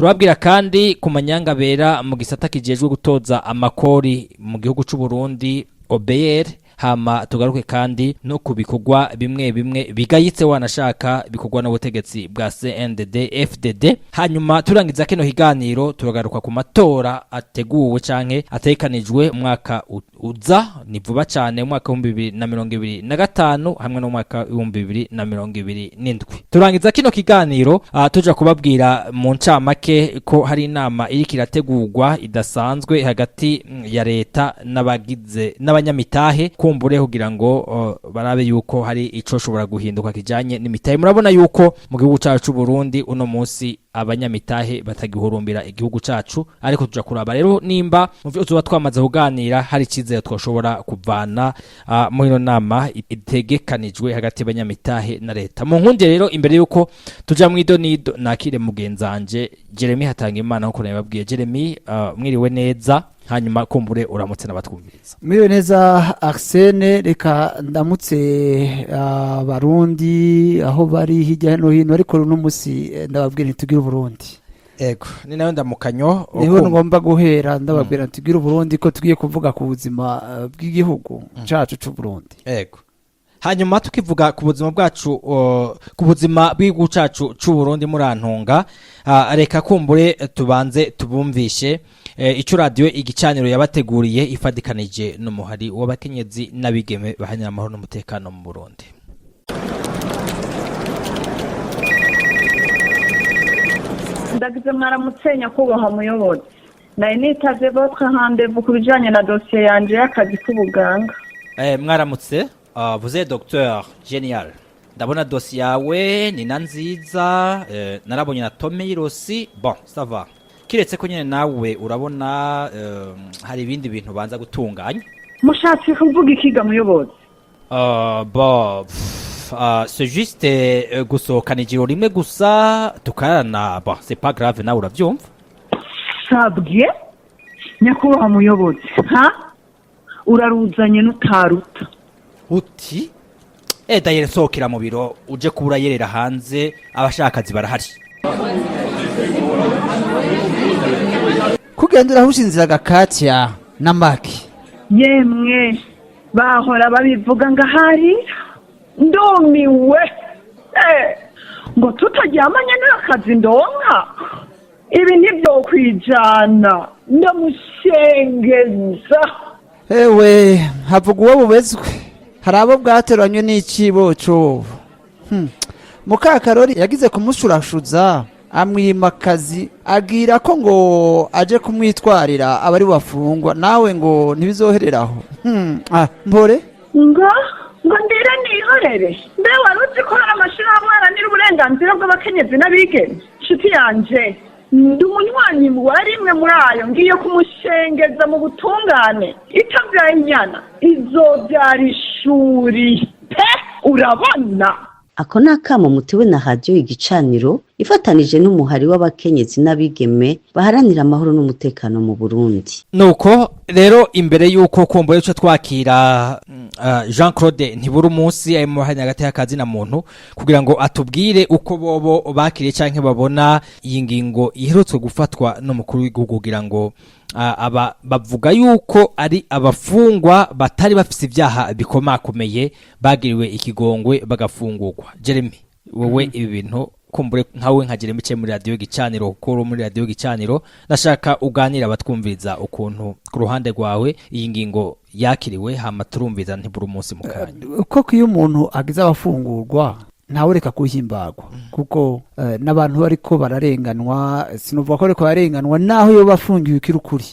Turababwira kandi ku manyanga abera mu gisata kijejwe gutoza amakori mu gihugu c'u Burundi, OBR. Hama tugaruke kandi no ku bikorwa bimwe bimwe bigayitse wanashaka bikorwa n'ubutegetsi bwa CNDD FDD. Hanyuma turangiza kino higaniro, turagaruka ku matora ateguwe canke atekanijwe umwaka uza, ni vuba cane, umwaka 2025 hamwe n'umwaka 2027. Turangiza kino kiganiro tuja kubabwira mu ncamake ko hari inama iriko irategurwa idasanzwe hagati ya leta n'abagize n'abanyamitahe, kumbure kugira ngo barabe yuko hari ico shobora guhinduka kijanye n'imitahe. Murabona yuko mu gihugu cacu c'u Burundi uno munsi abanyamitahe batagihurumbira igihugu cacu, ariko tuja kuraba rero nimba mu vyo tuba twamaze kuganira hari icizere twoshobora kuvana muri ino nama itegekanijwe hagati y'abanyamitahe na leta. Mu nkunde rero, imbere yuko tuja mu idonido, nakire mugenzanje Jeremy Hatangimana. Nkuko nabibabwiye, Jeremy, mwiriwe neza? Hanyuma kumbure uramutse n'abatwumviriza. Mwiriwe neza, Arsene. Reka ndamutse Abarundi aho bari hirya no hino, ariko uno munsi ndababwira ntitugire Uburundi. Ego, ni nayo ndamukanyo. Niho ngomba guhera, ndababwira ntitugire Uburundi, ko tugiye kuvuga ku buzima bw'igihugu cacu c'Uburundi. Ego, hanyuma tukivuga ku buzima bwacu, ku buzima bw'igihugu cacu c'u Burundi, murantunga, reka kumbure tubanze tubumvishe ico radio Igicaniro yabateguriye ifadikanije n'umuhari w'abakenyezi n'abigeme baharanira amahoro n'umutekano mu Burundi. Ndagize mwaramutse, nyakubahwa muyobozi. Nari nitavye votre rendez-vous ku bijanye na dosiye yanje y'akazi k'ubuganga. Mwaramutse. Vous êtes docteur, génial. Ndabona dossier yawe ni na nziza, narabonye na tome y'irosi. Bon, ça va, kiretse ko nyene nawe urabona hari ibindi bintu banza gutunganya. Mushatse kuvuga ikiga, muyobozi? Bon, pff, c'est juste gusohokana ijoro rimwe gusa tukarana. Bon, c'est pas grave, nawe uravyumva. Sabwe, nyakubahwa muyobozi, ha uraruzanye n'utaruta. Uti d'ailleurs nsohokera mu biro uje kubura yerera hanze, abashakazi barahari. Kugenda urahusha inzira gakatya na maki. Yemwe, bahora babivuga ngo ahari ndumiwe. Ngo tutaryamanye nta kazi ndonka, ibi ntivyokwijana, ndamushengeza. Ewe, havuga uwo bubezwe, hari abo bwateranywe n'icibo cobo. Mukakarori yagize kumushurashuza amwima akazi, agira ko ngo aje kumwitwarira abari bafungwa, nawe ngo ntibizohereraho. Ah, mpore. Ngo ndire nihorere? Mbe wari uzi ko hari amashirahamwe aharanira uburenganzira bw'abakenyezi n'abigeme? Nshuti yanje, ndi umunywanyi wa rimwe muri ayo. Ngiye kumushengeza mu butungane. Itavyaye inyana izovyara ishuri pe, urabona. Ako ni akamo mutewe na Radiyo Igicaniro ifatanije n'umuhari w'abakenyezi n'abigeme baharanira amahoro n'umutekano mu Burundi. Nuko rero, imbere yuko kumva yuco twakira Jean Claude Ntibura umunsi ari mu hanya hagati y'akazi na muntu kugira ngo atubwire uko bobo bakiriye canke babona iyi ngingo iherutswe gufatwa n'umukuru w'igihugu, kugira ngo aba bavuga yuko ari abafungwa batari bafise ibyaha bikomakomeye bagiriwe ikigongwe bagafungurwa. Jeremy, wowe ibi bintu kumbure nkawe nka Jeremy ce muri Radio Gicaniro, kuko uri muri Radio Gicaniro, ndashaka uganira abatwumviriza ukuntu ku ruhande rwawe iyi ngingo yakiriwe, hama turumviza Ntibura umunsi mu kanya. Koko iyo umuntu agize abafungurwa, ntawe reka kuhimbagwa, kuko n'abantu bariko bararenganwa, sinuvuga ko bariko bararenganwa, naho yoba afungiwe ikiri ukuri,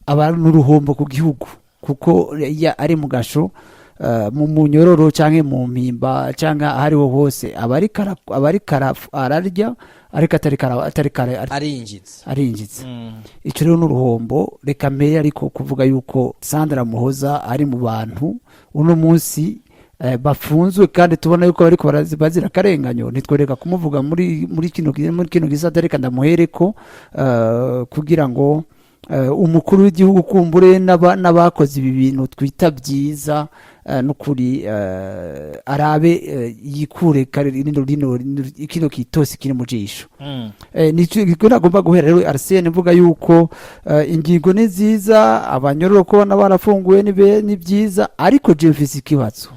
aba n'uruhombo ku gihugu, kuko iyo ari mu gasho, mu munyororo canke mu mpimba canke aho ariho hose, aba ariko ararya, ariko atariko arinjiza. Arinjiza. Ico rero n'uruhombo. Reka mbere ariko kuvuga yuko Sandra Muhoza ari mu bantu uno munsi bafunzwe, kandi tubona yuko bariko bazira akarenganyo, ntitwereka kumuvuga muri kino gisata. Reka ndamuhereko kugira ngo umukuru w'igihugu kumbure n'abakoze ibi bintu twita byiza. N'ukuri arabe yikure kare rino rino rino- kino kitosi kiri mu jisho. Nico nagomba guhera rero, Arsene, mvuga yuko ingingo ni nziza, abanyororo kubona barafunguwe ni byiza, ariko je mfise ikibazo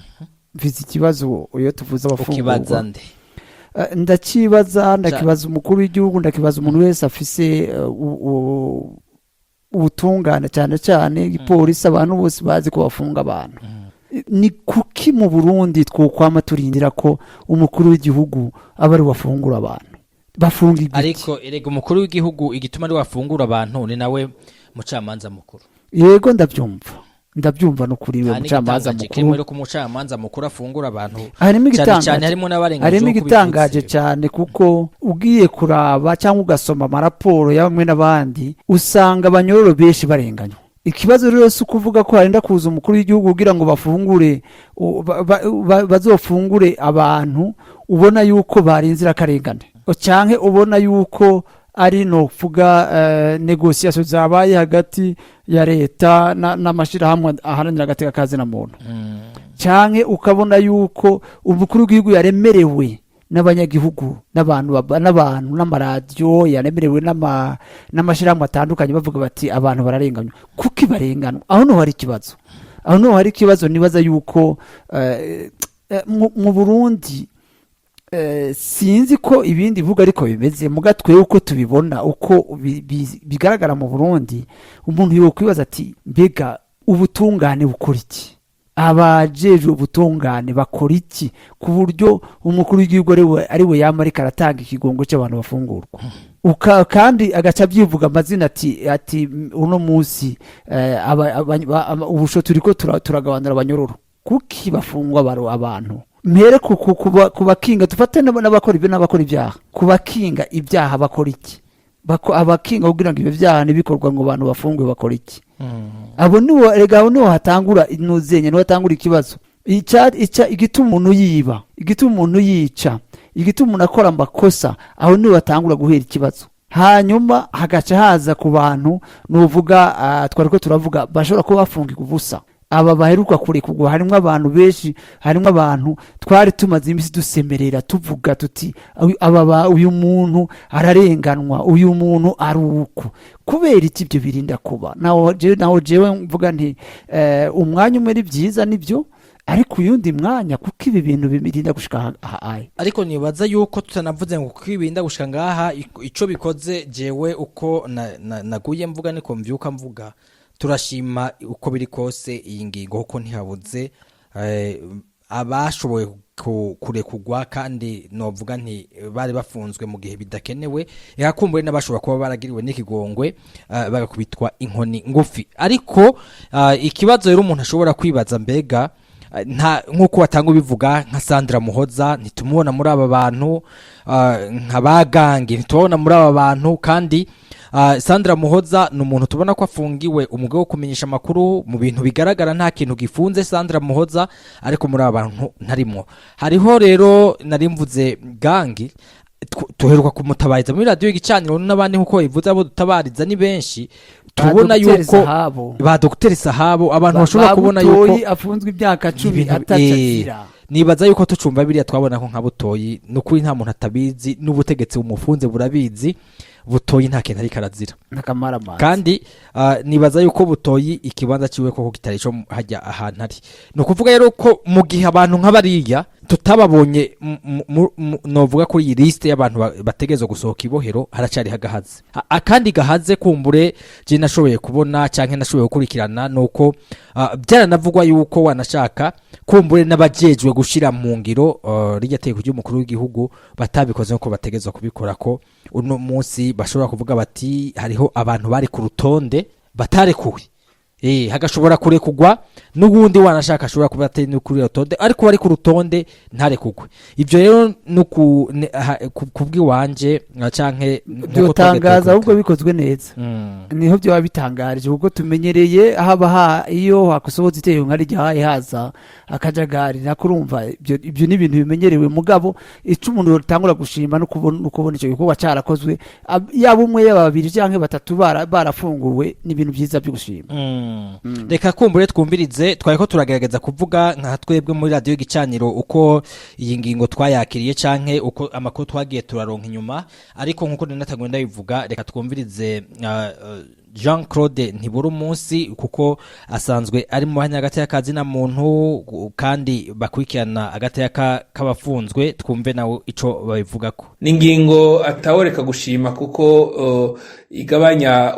iyo tuvuze Ukibaza abafungurwa. nde? Ndakibaza, ndakibaza umukuru w'igihugu, ndakibaza umuntu wese afise ubutungane, cyane cyane igipolisi, abantu bose bazi ko bafunga abantu. Ni kuki mu Burundi twokwama turindira ko umukuru w'igihugu aba ari wafungura abantu? Bafunga igiki? Ariko erega umukuru w'igihugu, igituma ari wafungura abantu, ni nawe mucamanza mukuru. Yego, ndabyumva, no kuri we Nta mucamanza n'igitangaje kirimo mukuru. rero ko umucamanza mukuru afungura abantu, Harimo cyane cyane igitangaje, harimo n'abarenganije harimo nk'uko igitangaje ubivuze. cyane, kuko ugiye kuraba cyangwa ugasoma amaraporo ya bamwe n'abandi, usanga abanyororo benshi barenganywa. Ikibazo rero si ukuvuga ko harinda kuza umukuru w'igihugu kugira ngo bafungure, bazofungure abantu ubona yuko bari inzirakarengane, canke ubona yuko ari novuga négociations zabaye hagati ya leta n'amashirahamwe aharanira agateka ka zina muntu, canke ukabona yuko umukuru w'igihugu yaremerewe n'abanyagihugu, n'abantu n'abantu n'amaradiyo, yaremerewe n'amashirahamwe atandukanye, bavuga bati abantu bararenganywa. Kuki barenganywa? Aho niho hari ikibazo, aho niho hari ikibazo. Nibaza yuko mu Burundi, sinzi ko ibindi bihugu ariko bimeze, muga twebwe uko tubibona, uko bigaragara mu Burundi, umuntu yokwibaza ati mbega ubutungane bukora iki? Abajejwe ubutungane bakora iki ku buryo umukuru w'igihugu ari we yama ariko aratanga ikigongo cy'abantu bafungurwa? Kandi agaca abyivuga amazina ati uno munsi ubusho turiko turagabanura abanyororo. Kuki bafungwa abantu? Mpere ku bakinga, dufate n'abakora ibyo n'abakora ibyaha. Ku bakinga ibyaha bakora iki? Abakinga kugira ngo ibyo byaha ntibikorwa, ngo abantu bafungwe, bakora iki? Abo niwo, erega abo niwo hatangura inuzenya, niwo hatangura ikibazo. Igituma umuntu yiba, igituma umuntu yica, igituma umuntu akora amakosa, aho niho hatangura guhera ikibazo. Hanyuma hagaca haza ku bantu nuvuga, twari ko turavuga, bashobora kuba bafungirwa ubusa. Aba baheruka kurekurwa, harimo abantu benshi, harimo abantu twari tumaze iminsi dusemerera tuvuga tuti uyu muntu ararenganwa, uyu muntu ari uku. Kubera iki ibyo birinda kuba? Naho jewe mvuga nti umwanya umwe ni byiza, nibyo, ariko uyundi mwanya kuko ibi bintu birinda gushika aha aya. Ariko nibaza yuko tutanavuze ngo kuko ibinda gushika ngaha, ico bikoze, jewe uko naguye mvuga niko mvyuka mvuga, turashima uko biri kose iyi ngingo, kuko ntihabuze abashoboye kurekugwa, kandi novuga nti bari bafunzwe mu gihe bidakenewe, eka kumbure n'abashobora kuba baragiriwe n'ikigongwe, bagakubitwa inkoni ngufi. Ariko ikibazo rero umuntu ashobora kwibaza, mbega nta nk'uko watanga ubivuga, nka Sandra Muhoza ntitumubona muri aba bantu, nka bagange ntitubabona muri aba bantu, kandi Sandra Muhoza ni umuntu tubona ko afungiwe umwuga wo kumenyesha amakuru. Mu bintu bigaragara nta kintu gifunze Sandra Muhoza, ariko muri aba bantu ntarimwo. Hariho rero nari mvuze gangi, tuheruka kumutabariza muri radiyo Igicaniro n'abandi, nk'uko bivuze, abo dutabariza ni benshi, tubona Ba Dr. yuko Sahabo. Ba Dr Sahabo, abantu bashobora Ba kubona Butoyi yuko afunzwe imyaka 10 ibintu ataca azira. Nibaza yuko tucumva biriya twabona ko nka Butoyi, nukuri nta muntu atabizi, n'ubutegetsi bumufunze burabizi, Butoyi nta kintu ariko arazira. N'akamaramaza. Kandi nibaza yuko Butoyi ikibanza ciwe koko kitari ico hajya ahantu ari. Ni ukuvuga rero ko mu gihe abantu nk'abariya tutababonye novuga kuri iyi liste y'abantu bategerezwa gusohoka ibohero, haracari hagahaze. Akandi gahaze kumbure je nashoboye kubona canke nashoboye gukurikirana, nuko byaranavugwa yuko wanashaka kumbure n'abajejwe gushira mu ngiro rirya tegeko ry'umukuru w'igihugu batabikoze nkuko bategerezwa kubikora, ko uno munsi bashobora kuvuga bati hariho abantu bari ku rutonde batarekuwe, hagashobora kurekugwa n'ubundi wanashaka ashobora kuba atari no kuri rutonde, ariko bari ku rutonde ntarekugwe. Ivyo rero nuku kubw'iwanje canke nkuko Byotangaza ahubwo twagiye bikozwe neza. Niho byaba bitangarije, kuko tumenyereye haba iyo hakosohotse itegeko nka ryahaye haza akajagari, nako urumva ibyo ni ibintu bimenyerewe. Mugabo ico umuntu yotangura gushima no kubona icyo gikorwa carakozwe, yaba umwe, yaba babiri canke batatu barafunguwe, ni ibintu byiza byo gushima. Reka kumbure twumvirize. Twari ko turagerageza kuvuga nka twebwe muri Radiyo Igicaniro uko iyi ngingo twayakiriye canke uko amakuru twagiye turaronka inyuma, ariko nkuko nanatanguye ndabivuga, reka twumvirize Jean Claude Ntibura umunsi, kuko asanzwe ari mu bahanya hagati y'akazi na muntu kandi bakurikirana agateka k'abafunzwe. Twumve nawe ico babivugako. Ni ingingo ataworeka gushima, kuko igabanya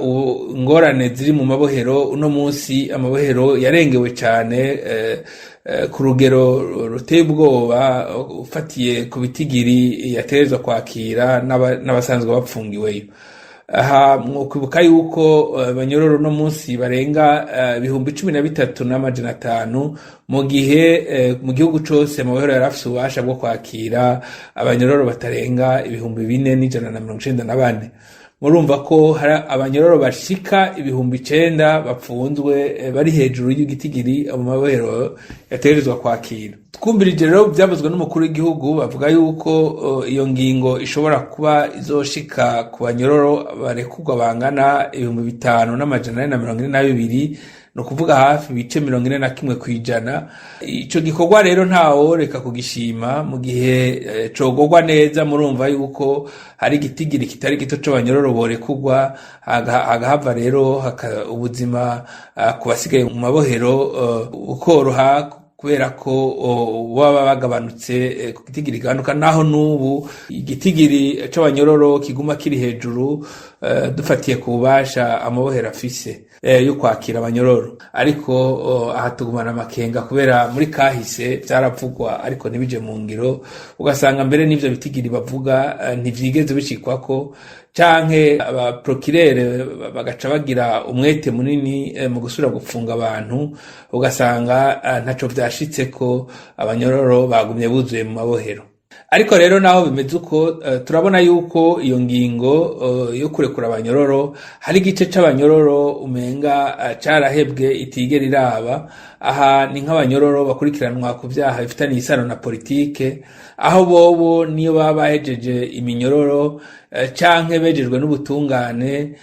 ingorane ziri mu mabohero. Uno munsi amabohero yarengewe cyane ku rugero ruteye ubwoba, ufatiye ku bitigiri yategerezwa kwakira n'abasanzwe bapfungiweyo. Aha mwokwibuka yuko abanyororo uno munsi barenga 13,500, mu gihe mu gihugu cose amabohero yari afise ububasha bwo kwakira abanyororo batarenga 4,194. Murumva ko hari abanyororo bashika 9,000 bapfunzwe, bari hejuru y'igitigiri mu mabohero yategerezwa kwakira. Twumvirije rero byavuzwe n'umukuru w'igihugu, bavuga yuko iyo ngingo ishobora kuba izoshika ku banyororo barekurwa bangana 5,442, ni ukuvuga hafi ibice 41%. Ico gikorwa rero ntaworeka kugishima mu gihe cogorwa neza. Murumva yuko hari igitigiri kitari gito c'abanyororo borekurwa, hagahava rero ubuzima ku basigaye mu mabohero bukoroha, kubera ko baba bagabanutse ku gitigiri gabanuka, naho n'ubu igitigiri c'abanyororo kiguma kiri hejuru dufatiye ku bubasha amabohero afise yo kwakira abanyororo. Ariko aha tugumana amakenga, kubera muri kahise vyaravugwa ariko ntibije mu ngiro, ugasanga mbere n'ivyo bitigiri bavuga ntivyigeze bishikwako, canke abaprokirere bagaca bagira umwete munini mu gusubira gupfunga abantu, ugasanga ntaco vyashitseko, abanyororo bagumye buzuye mu mabohero. Ariko rero naho bimeze uko, turabona yuko iyo ngingo yo kurekura abanyororo, hari igice c'abanyororo umenga carahebwe, itigera iraba. Aha ni nk'abanyororo bakurikiranwa ku vyaha bifitaniye isano na politike, aho bobo niyo baba bahejeje iminyororo canke bejejwe n'ubutungane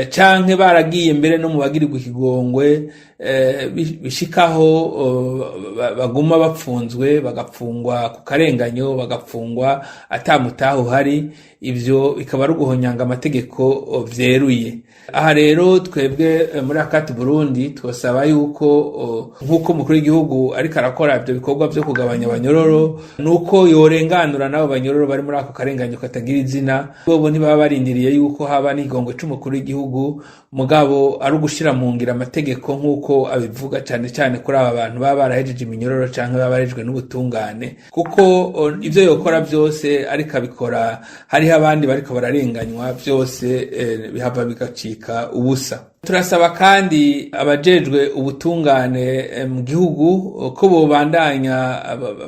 canke baragiye mbere no mu bagirirwa ikigongwe, bishikaho baguma bapfunzwe, bagapfungwa ku karenganyo, bagapfungwa ata mutahe uhari. Ivyo bikaba ari uguhonyanga amategeko vyeruye. Aha rero twebwe muri ACAT Burundi twosaba yuko nk'uko umukuru w'igihugu ariko arakora ivyo bikorwa vyo kugabanya abanyororo, nuko yorenganura n'abo banyororo bari muri ako karenganyo katagira izina. Bobo ntibaba barindiriye yuko haba n'ikigongwe c'umukuru w'igihugu, mugabo ari ugushira mu ngiro amategeko nk'uko abivuga, cane cane kuri aba bantu baba barahejeje iminyororo canke baba barejejwe n'ubutungane, kuko ivyo yokora vyose ariko abikora hariho abandi bariko bararenganywa, vyose bihava bigacika ubusa. Turasaba kandi abajejwe ubutungane mu gihugu ko bobandanya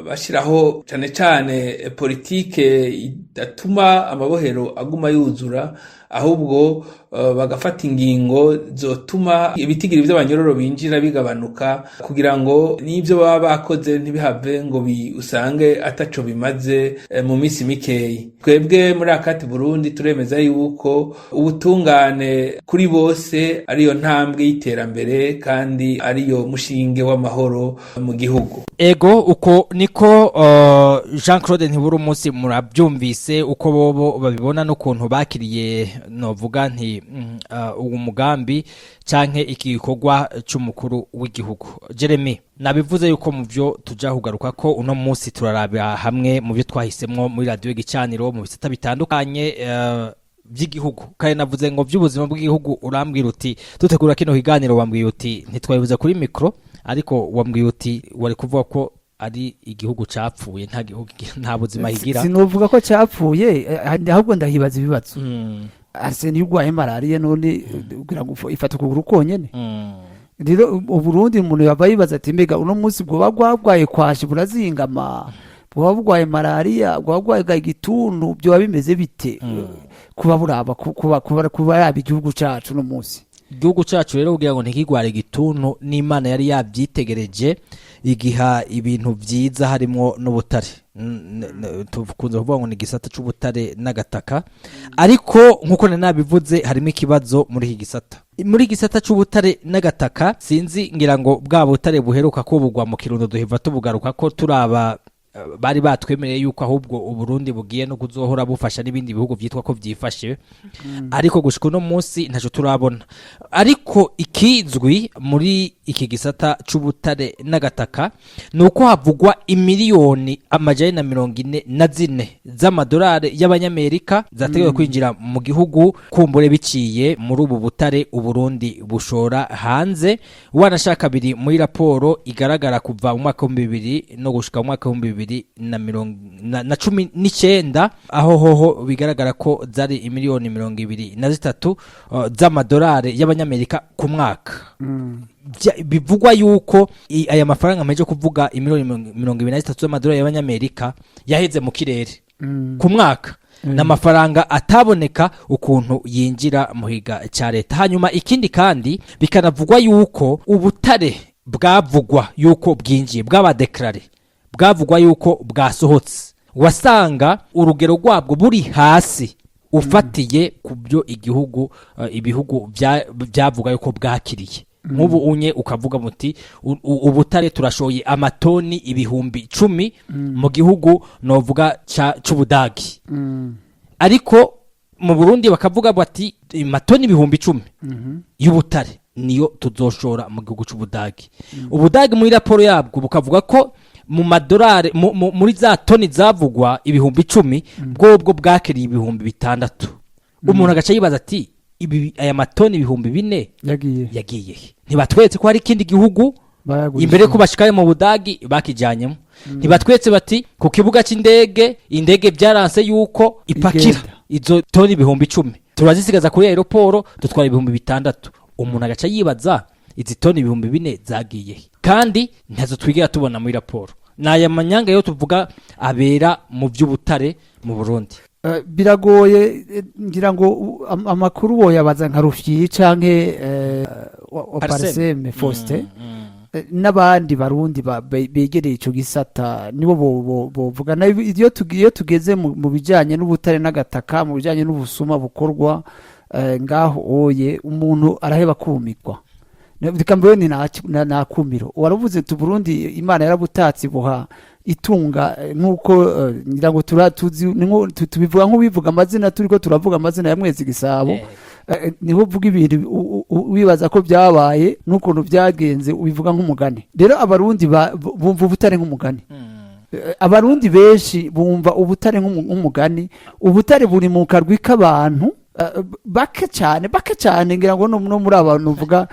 bashiraho cane cane politike idatuma amabohero aguma yuzura, ahubwo bagafata ingingo zotuma ibitigiri vy'abanyororo binjira bigabanuka, kugira ngo n'ivyo baba bakoze ntibihave ngo usange ataco bimaze mu misi mikeyi. Twebwe muri ACAT Burundi turemeza yuko ubutungane kuri bose ariyo ntambwe y'iterambere kandi ariyo mushinge w'amahoro mu gihugu. Ego, uko niko Jean Claude Ntibura umunsi. Murabyumvise uko bobo babibona n'ukuntu bakiriye, novuga nti uwo mugambi canke iki gikorwa c'umukuru w'igihugu. Jeremy, nabivuze yuko mu byo tuja kugaruka ko uno munsi turarabira hamwe mu byo twahisemwo muri Radiyo Igicaniro mu bisata bitandukanye by'igihugu. Kandi navuze ngo by'ubuzima bw'igihugu, urambwira uti dutegura kino kiganiro, wambwiye uti ntitwabivuze kuri mikro, ariko wambwiye uti wari kuvuga ko ari igihugu capfuye, nta gihugu, nta buzima higira. Sinovuga ko capfuye, ahubwo ndahibaza ibibazo. Arsene, iyo urwaye malariya none kugira ngo ifate ukuguru konyene? Rero Uburundi, umuntu yava yibaza ati: mbega uno munsi bwoba bwagwaye kwashi burazingama, bwoba bugwaye malariya, bwoba bugwaye igituntu, byoba bimeze bite? Kuba buraba kuba yaba igihugu cacu uno munsi. Igihugu cacu rero, kugira ngo ntikigware igituntu, n'Imana yari yabyitegereje igiha ibintu vyiza harimwo n'ubutare. Tukunze kuvuga ngo ni igisata c'ubutare n'agataka, ariko nkuko nari nabivuze, harimo ikibazo muri iki gisata, muri iki gisata c'ubutare n'agataka. Sinzi, ngira ngo bwa butare buheruka kubugwa mu Kirundo duheva tubugaruka ko turaba bari batwemereye yuko ahubwo Uburundi bugiye no kuzohora bufasha n'ibindi bihugu vyitwa ko vyifashe, ariko gushika uno munsi ntaco turabona. Ariko ikizwi muri iki gisata c'ubutare n'agataka ni uko havugwa 444 miliyoni z'amadolari y'abanyamerika zateguwe kwinjira mu gihugu, kumbure biciye muri ubu butare Uburundi bushora hanze. Wanashaka biri muri raporo igaragara kuva mu mwaka w'2000 no gushika mu mwaka w'2019, aho hoho bigaragara ko zari 23 miliyoni z'amadolari y'abanyamerika ku mwaka. Bivugwa yuko aya mafaranga mpeje kuvuga, 23 miliyoni z'amadolari y'abanyamerika, yaheze mu kirere ku mwaka. Ni amafaranga ataboneka ukuntu yinjira mu higa cya leta. Hanyuma ikindi kandi, bikanavugwa yuko ubutare bwavugwa yuko bwinjiye, bw'abadekarare bwavugwa yuko bwasohotse, wasanga urugero rwabwo buri hasi ufatiye ku byo igihugu ibihugu byavuga yuko bwakiriye. Nk'ubu unye ukavuga muti ubutare turashoye amatoni 10,000 mu gihugu novuga c'Ubudagi, ariko mu Burundi bakavuga bati amatoni 10,000 y'ubutare niyo tuzoshora mu gihugu c'Ubudagi. Ubudagi muri raporo yabwo bukavuga ko mu madolari muri za toni zavugwa 10,000, bwobwo bwakiriye 6,000. Umuntu agaca yibaza ati ibi aya matoni 4,000 yagiye yagiye he? Ntibatweretse ko hari ikindi gihugu bayagurishije. Imbere ko bashikaye mu Budagi bakijanyemo, ntibatweretse bati ku kibuga c'indege indege byaranse yuko ipakira Igenda. izo toni 10,000, turazisigaza kuri aéroport, dutwara 6,000. Umuntu agaca yibaza izi toni 4,000 zagiye he? Kandi ntazo twigera tubona muri raporo. Ni aya manyanga yo tuvuga abera mu by'ubutare mu Burundi. Biragoye, ngira ngo amakuru woyabaza nka Rufyi canke wa Parseme. Parseme Faustin n'abandi Barundi begereye ico gisata, nibo bovuga. Iyo iyo tugeze mu bijanye n'ubutare n'agataka, mu bijanye n'ubusuma bukorwa ngaho oye, umuntu araheba kumigwa. Reka mbere ni nakumiro waravuze ati Burundi Imana yarabutatse buha itunga, nk'uko ngira ngo tuzi ni tubivuga nk'ubivuga amazina, turiko turavuga amazina ya Mwezi Gisabo. Niho uvuga ibintu wibaza ko byabaye n'ukuntu byagenze, ubivuga nk'umugani. Rero Abarundi bumva ubutare nk'umugani. Abarundi benshi bumva ubutare nk'umugani. Ubutare buri mu karwi k'abantu bake cyane, bake cyane. Ngira ngo no muri aba bantu uvuga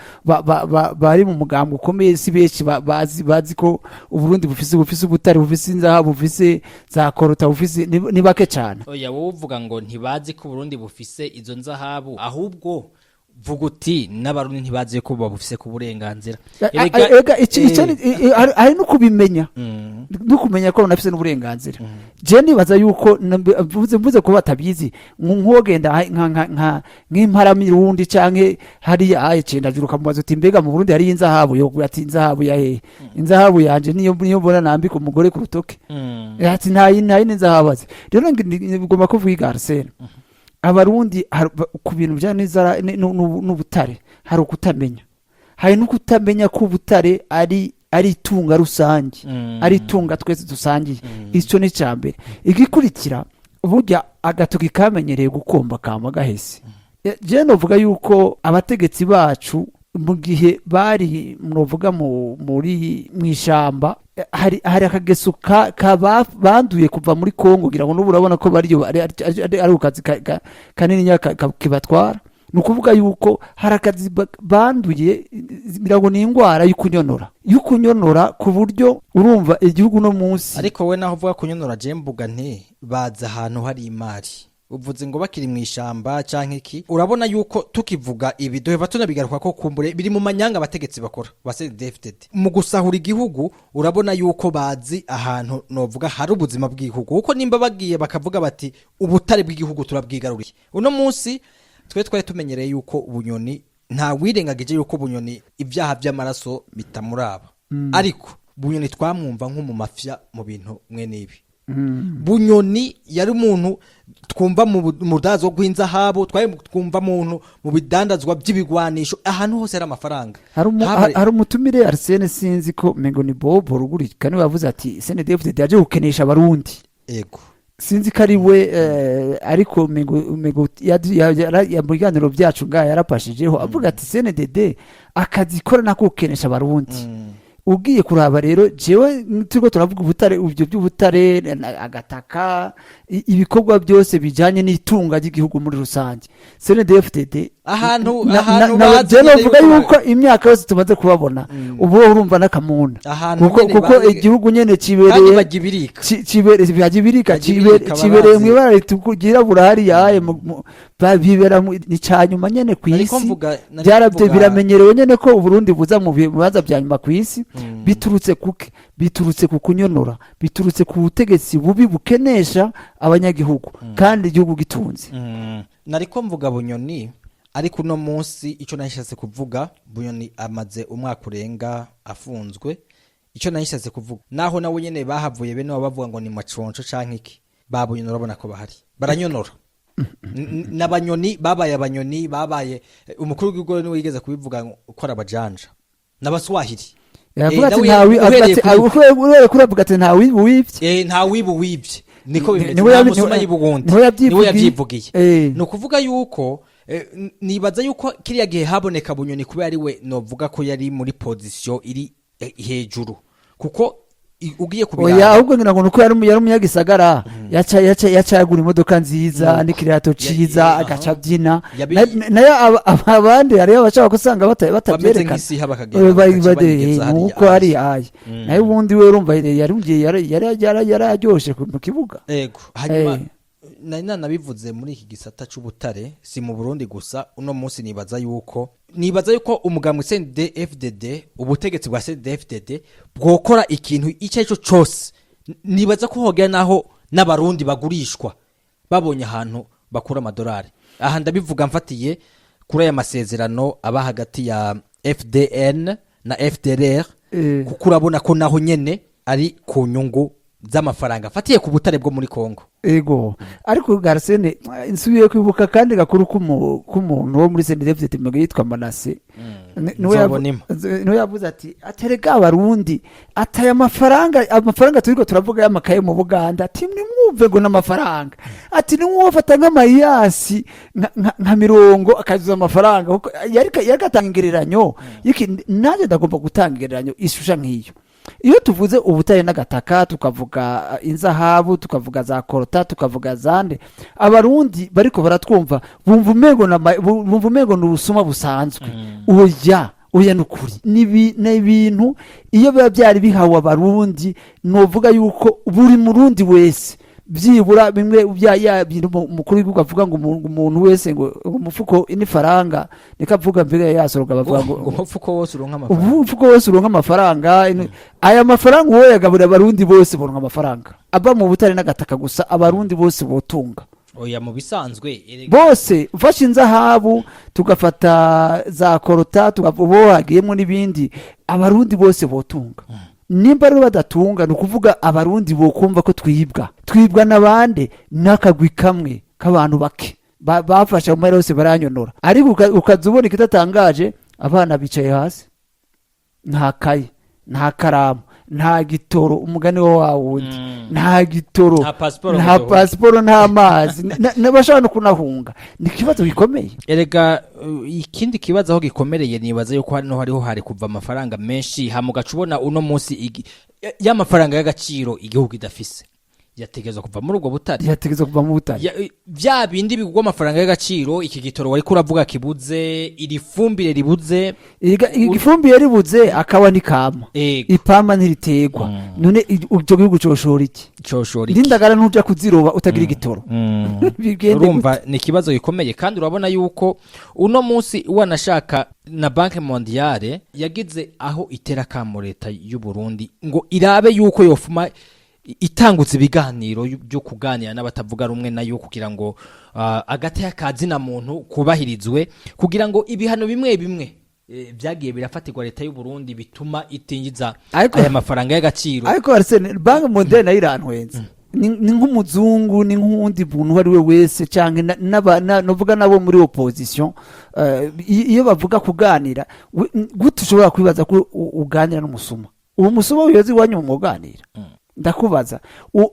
bari mu mugambi ukomeye, si benshi bazi ko Uburundi bufise ubutare, bufise inzahabu, bufise za coltan, bufise ni bake cyane. Oya, wowe uvuga ngo ntibazi ko Burundi bufise izo nzahabu, ahubwo vuga uti n'Abarundi ntibazi ko babufise ku burenganzira. Ega ico hari no kubimenya, no kumenya ko banafise n'uburenganzira. Je nibaza yuko mvuze ko batabizi, nk'uwogenda nk'imparamirundi canke hariya aye cendajuru, ukamubaza uti mbega mu Burundi hariyo inzahabu, yokugira ati inzahabu ya hehe? Inzahabu yanje niyo mbona nambika umugore ku rutoke. Ati ntayi n'inzahabu azi. Rero ngomba kuvuga Arsene, Abarundi ku bintu bijyanye n'inzara n'ubutare hari ukutamenya, hari no kutamenya ko ubutare ari itunga rusange, ari itunga twese dusangiye. Icyo ni icya mbere. Igikurikira, burya agatoki kamenyereye gukomba kama gahese. Je novuga yuko abategetsi bacu mu gihe bari novuga muri mu ishamba, hari akageso ka banduye kuva muri Kongo. Ngira ngo n'ubu urabona ko bariyo ari akazi kanini kibatwara. Ni ukuvuga yuko hari akazi banduye, ngira ngo ni indwara y'ukunyonora, ku buryo urumva igihugu no munsi. Ariko we naho uvuga kunyonora, je mbuga nti baza ahantu hari imari. Uvuze ngo bakiri mu ishamba canke iki, urabona yuko tukivuga ibi duheva tunabigaruka ko kumbure biri mu manyanga abategetsi bakora ba CNDD-FDD mu gusahura igihugu. Urabona yuko bazi ahantu novuga hari ubuzima bw'igihugu, kuko nimba bagiye bakavuga bati ubutare bw'igihugu turabwigaruriye. Uno munsi twe twari tumenyereye yuko Bunyoni, nta wirengagije yuko Bunyoni ibyaha by'amaraso bitamuraba, ariko Bunyoni twamwumva nk'umumafya mu bintu mwe n'ibi. Bunyoni yari umuntu twumva mu rudandazwa rw'inzahabu, twari twumva muntu mu bidandazwa by'ibigwanisho, ahantu hose hari amafaranga. Hari umutumire Arsene, sinzi ko mengo ni Bobo Rugurika, niwe yavuze ati CNDD-FDD yaje gukenesha Abarundi. Sinzi ko ari we, ariko mengo mu biganiro byacu ngaha yarapashijeho avuga ati CNDD akazi ikora nako gukenesha Abarundi. Ugiye kuraba rero, jewe turiko turavuga ubutare, ibyo by'ubutare, agataka, ibikorwa byose bijanye n'itunga ry'igihugu muri rusange, CNDD-FDD Ahantu bazi jewe nyene novuga yuko yuko imyaka yose tumaze kubabona, ubu urumva n'akamuna, Ahantu kuko nyene kuko igihugu nyene kandi cibereye bagibirika. Bagibirika. Bagibirika, cibereye barazi. mw'ibara ryirabura hariya aye, bibera ni ca nyuma nyene ku Nariko isi. nariko Biramenyerewe nyene ko Uburundi buza mu bibanza vya nyuma ku isi. Biturutse kuke? Biturutse ku kunyonora, biturutse ku butegetsi bubi bukenesha abanyagihugu kandi igihugu gitunze. Nariko mvuga Bunyoni, ariko uno munsi icyo nashatse kuvuga, Bunyoni amaze umwaka urenga afunzwe. Icyo nashatse kuvuga, naho nawe nyene bahavuye bene wabo bavuga ngo ni maconco canke iki, ba Bunyoni urabona ko bahari baranyonora. N'abanyoni babaye abanyoni babaye, umukuru w'igihugu niwe yigeze kubivuga ngo ko ari abajanja n'abaswahili. Yavuga ati Nawe ntawi avuga uhereye ati uhereye kuri avuga ati ntawi wivye. Nta wibu wibye, niko bimeze. Niwe Nta musuma y'Iburundi. niwe yabyivugiye. Niwe yabyivugiye. Ni ukuvuga yuko nibaza yuko kiriya gihe haboneka Bunyoni kuba ari we novuga ko yari muri position iri hejuru, kuko ugiye Oya, kubiraba ahubwo ngira ngo nuko yari umunyagisagara, yaca yagura imodoka nziza n'ikirato ciza, agaca abyina. Nayo abandi hariyo abashaka gusanga Bameze batabyerekana. nk'isiha, bakagenda bakaca banyegeza hariya. Nuko hari aya, nayo ubundi we urumva yari aryoshe mu kibuga. Ego, hanyuma nari nanabivuze muri iki gisata c'ubutare, si mu Burundi gusa. Uno munsi nibaza yuko umugambwe CNDD-FDD, ubutegetsi bwa CNDD-FDD bwokora ikintu icyo ari cyo cose. Nibaza ko hogera naho n'Abarundi bagurishwa babonye ahantu bakura amadolari. Aha ndabivuga mfatiye kuri aya masezerano aba hagati ya FDN na FDLR, kuko urabona ko naho nyene ari ku nyungu z'amafaranga afatiye ku butare bwo muri Kongo. Ego, ariko Garsene, nsubiye kwibuka kandi gakuru k'umuntu wo muri CNDD-FDD yitwa Manase. Nzobonima. Niwe yavuze ati aterega Abarundi, ataye amafaranga turiko turavuga y'amakaye mu Buganda, ati nimwumve ngo n'amafaranga, ati nimwofata nk'amayasi nka mirongo akazuza amafaranga, kuko yari gatanga ingereranyo nanjye ndagomba gutanga ingereranyo ishusha nk'iyo. Iyo tuvuze ubutare n'agataka, tukavuga inzahabu, tukavuga za coltan, tukavuga zande, Abarundi bariko baratwumva bumva umengo ni ubusuma busanzwe. Oya, oya, ni ukuri, ni ibintu iyo biba byari bihawe Abarundi, novuga yuko buri Murundi wese byibura bimwe bya ya bintu umukuru w'igihugu avuga ngo umuntu wese ngo umufuko n'ifaranga, niko avuga mbere yasoroga bavuga ngo ngo umufuko wose uronka amafaranga. Umufuko wose uronka amafaranga. Aya mafaranga uwo yagaburira Abarundi bose boronka amafaranga ava mu butare n'agataka gusa, Abarundi bose botunga. Oya, mu bisanzwe erega Bose ufashe inzahabu, tugafata za coltan, ubo hagiyemo n'ibindi, Abarundi bose botunga. Nimba rero badatunga, ni ukuvuga Abarundi bokumva ko twibwa, twibwa n'abande, n'akagwi kamwe k'abantu bake bafashe mu mahera yose baranyonora. Ariko ukaza ubona ikidatangaje, abana bicaye hasi, nta kaye, nta karamu, nta gitoro, umugani wo wa wundi, nta gitoro, Nta pasiporo nta ngo pasiporo, nta mazi, n'abashobora no kunahunga. Ni ikibazo gikomeye. Erega ikindi kibazo aho gikomereye, nibaza yuko hano hariho hari kuva amafaranga menshi, hama ugaca ubona uno munsi y'amafaranga y'agaciro igihugu kidafise yategerezwa kuva muri ubwo butare. Yategerezwa kuva mu butare. Vya bindi bigurwa amafaranga y'agaciro, iki gitoro wariko uravuga kibuze, iri fumbire ribuze. Ifumbire ribuze, akaba ni kama ipamba ntiriterwa. None ico gihugu coshora iki? Coshora iki? N'indagara ntuja kuziroba utagira igitoro. Bigende? Urumva ni ikibazo gikomeye, kandi urabona yuko uno munsi wanashaka na Banque Mondiale yagize aho itera kamo leta y'u Burundi ngo irabe yuko yofuma itangutse ibiganiro byo kuganira n'abatavuga rumwe nayo, kugira ngo agateka ka zina muntu kubahirizwe, kugira ngo ibihano bimwe bimwe vyagiye birafatirwa leta y'u Burundi bituma itinjiza aya mafaranga y'agaciro. Ariko Arsene, Banque Mondiale nayo irantwenza. Ni nk'umuzungu, ni nk'uwundi muntu uwo ari we wese, canke novuga nabo muri opposition. Iyo bavuga kuganira, gute ushobora kwibaza ko uganira n'umusuma? Uwo musuma wiyoza iwanyu muganira? Ndakubaza,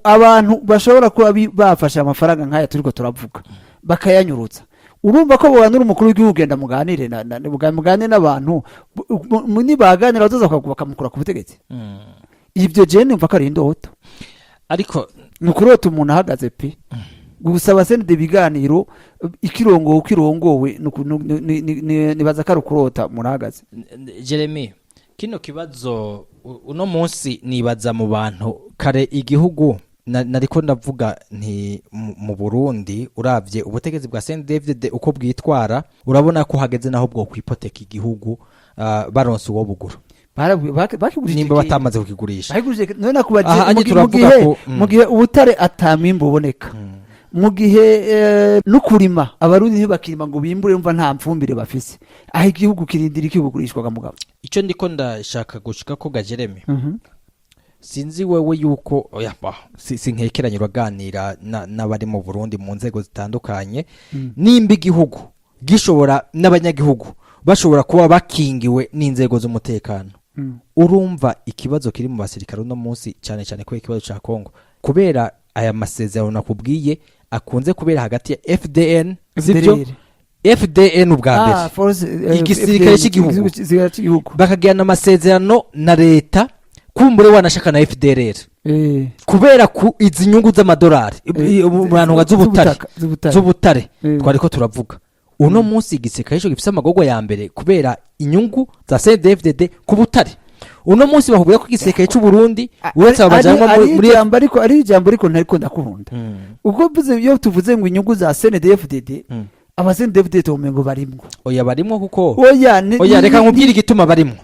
abantu bashobora kuba bafashe amafaranga nk'aya turiko turavuga bakayanyurutsa, urumva ko bobanura umukuru w'igihugu, genda muganire muganire n'abantu, nibaganira bazoza bakamukura ku butegetsi. Ibyo jewe numva ko ari indoto. Ariko Ni ukurota umuntu ahagaze pe. Gusaba CNDD ibiganiro ikirongowe uko irongowe, nibaza ko ari ukurota umuntu ahagaze. Jeremy, kino kibazo uno munsi nibaza mu bantu kare igihugu nariko ndavuga nti mu Burundi, uravye ubutegetsi bwa CNDD-FDD uko bwitwara, urabona ko hageze naho bwo kwipoteka igihugu, baronse uwo bugura. Bakigurishije nimba kera. Batamaze kukigurisha. Bakigurishije none nakubaje. Aha, anye mu turavuga gihe ko, mu gihe ubutare atamwimbu uboneka, mu gihe no kurima Abarundi ntibakirima ngo bimbure, umva nta mfumbire bafise, aho igihugu kirindira ikigurishwaga, mugabo. Ico ndiko ndashaka gushika ko ga Jeremy, sinzi wewe yuko oya bah, sinkekeranye uraganira n'abari mu Burundi mu nzego zitandukanye, nimba igihugu gishobora n'abanyagihugu bashobora kuba bakingiwe n'inzego z'umutekano, urumva ikibazo kiri mu basirikare uno munsi, cyane cyane kubera ikibazo ca Kongo, kubera aya masezerano nakubwiye akunze kubera hagati ya FDN, sibyo? FDLR. FDN ubwa mbere. Ah, force, Igisirikare FDN, cy'igihugu. Igisirikare cy'igihugu. Bakagirana amasezerano na leta, kumbure wanashaka na FDLR, kubera ku izi nyungu z'amadolari mu bantu z'ubutare. Z'ubutare. Z'ubutare. Twari ko turavuga uno munsi igisirikare cyo gifise amagorwa ya mbere kubera inyungu za CNDD-FDD ku butare. Uno munsi bakubwira ko igisirikare cy'u Burundi, uretse aba bajanwa ari muri ijambo, ariko ari ijambo, ariko ntariko ndakunda ubwo mvuze, iyo tuvuze ngo inyungu za CNDD-FDD, aba CNDD-FDD tumengo barimwo. Oya, barimwo kuko Oya, oya, reka nkubwire igituma barimwo.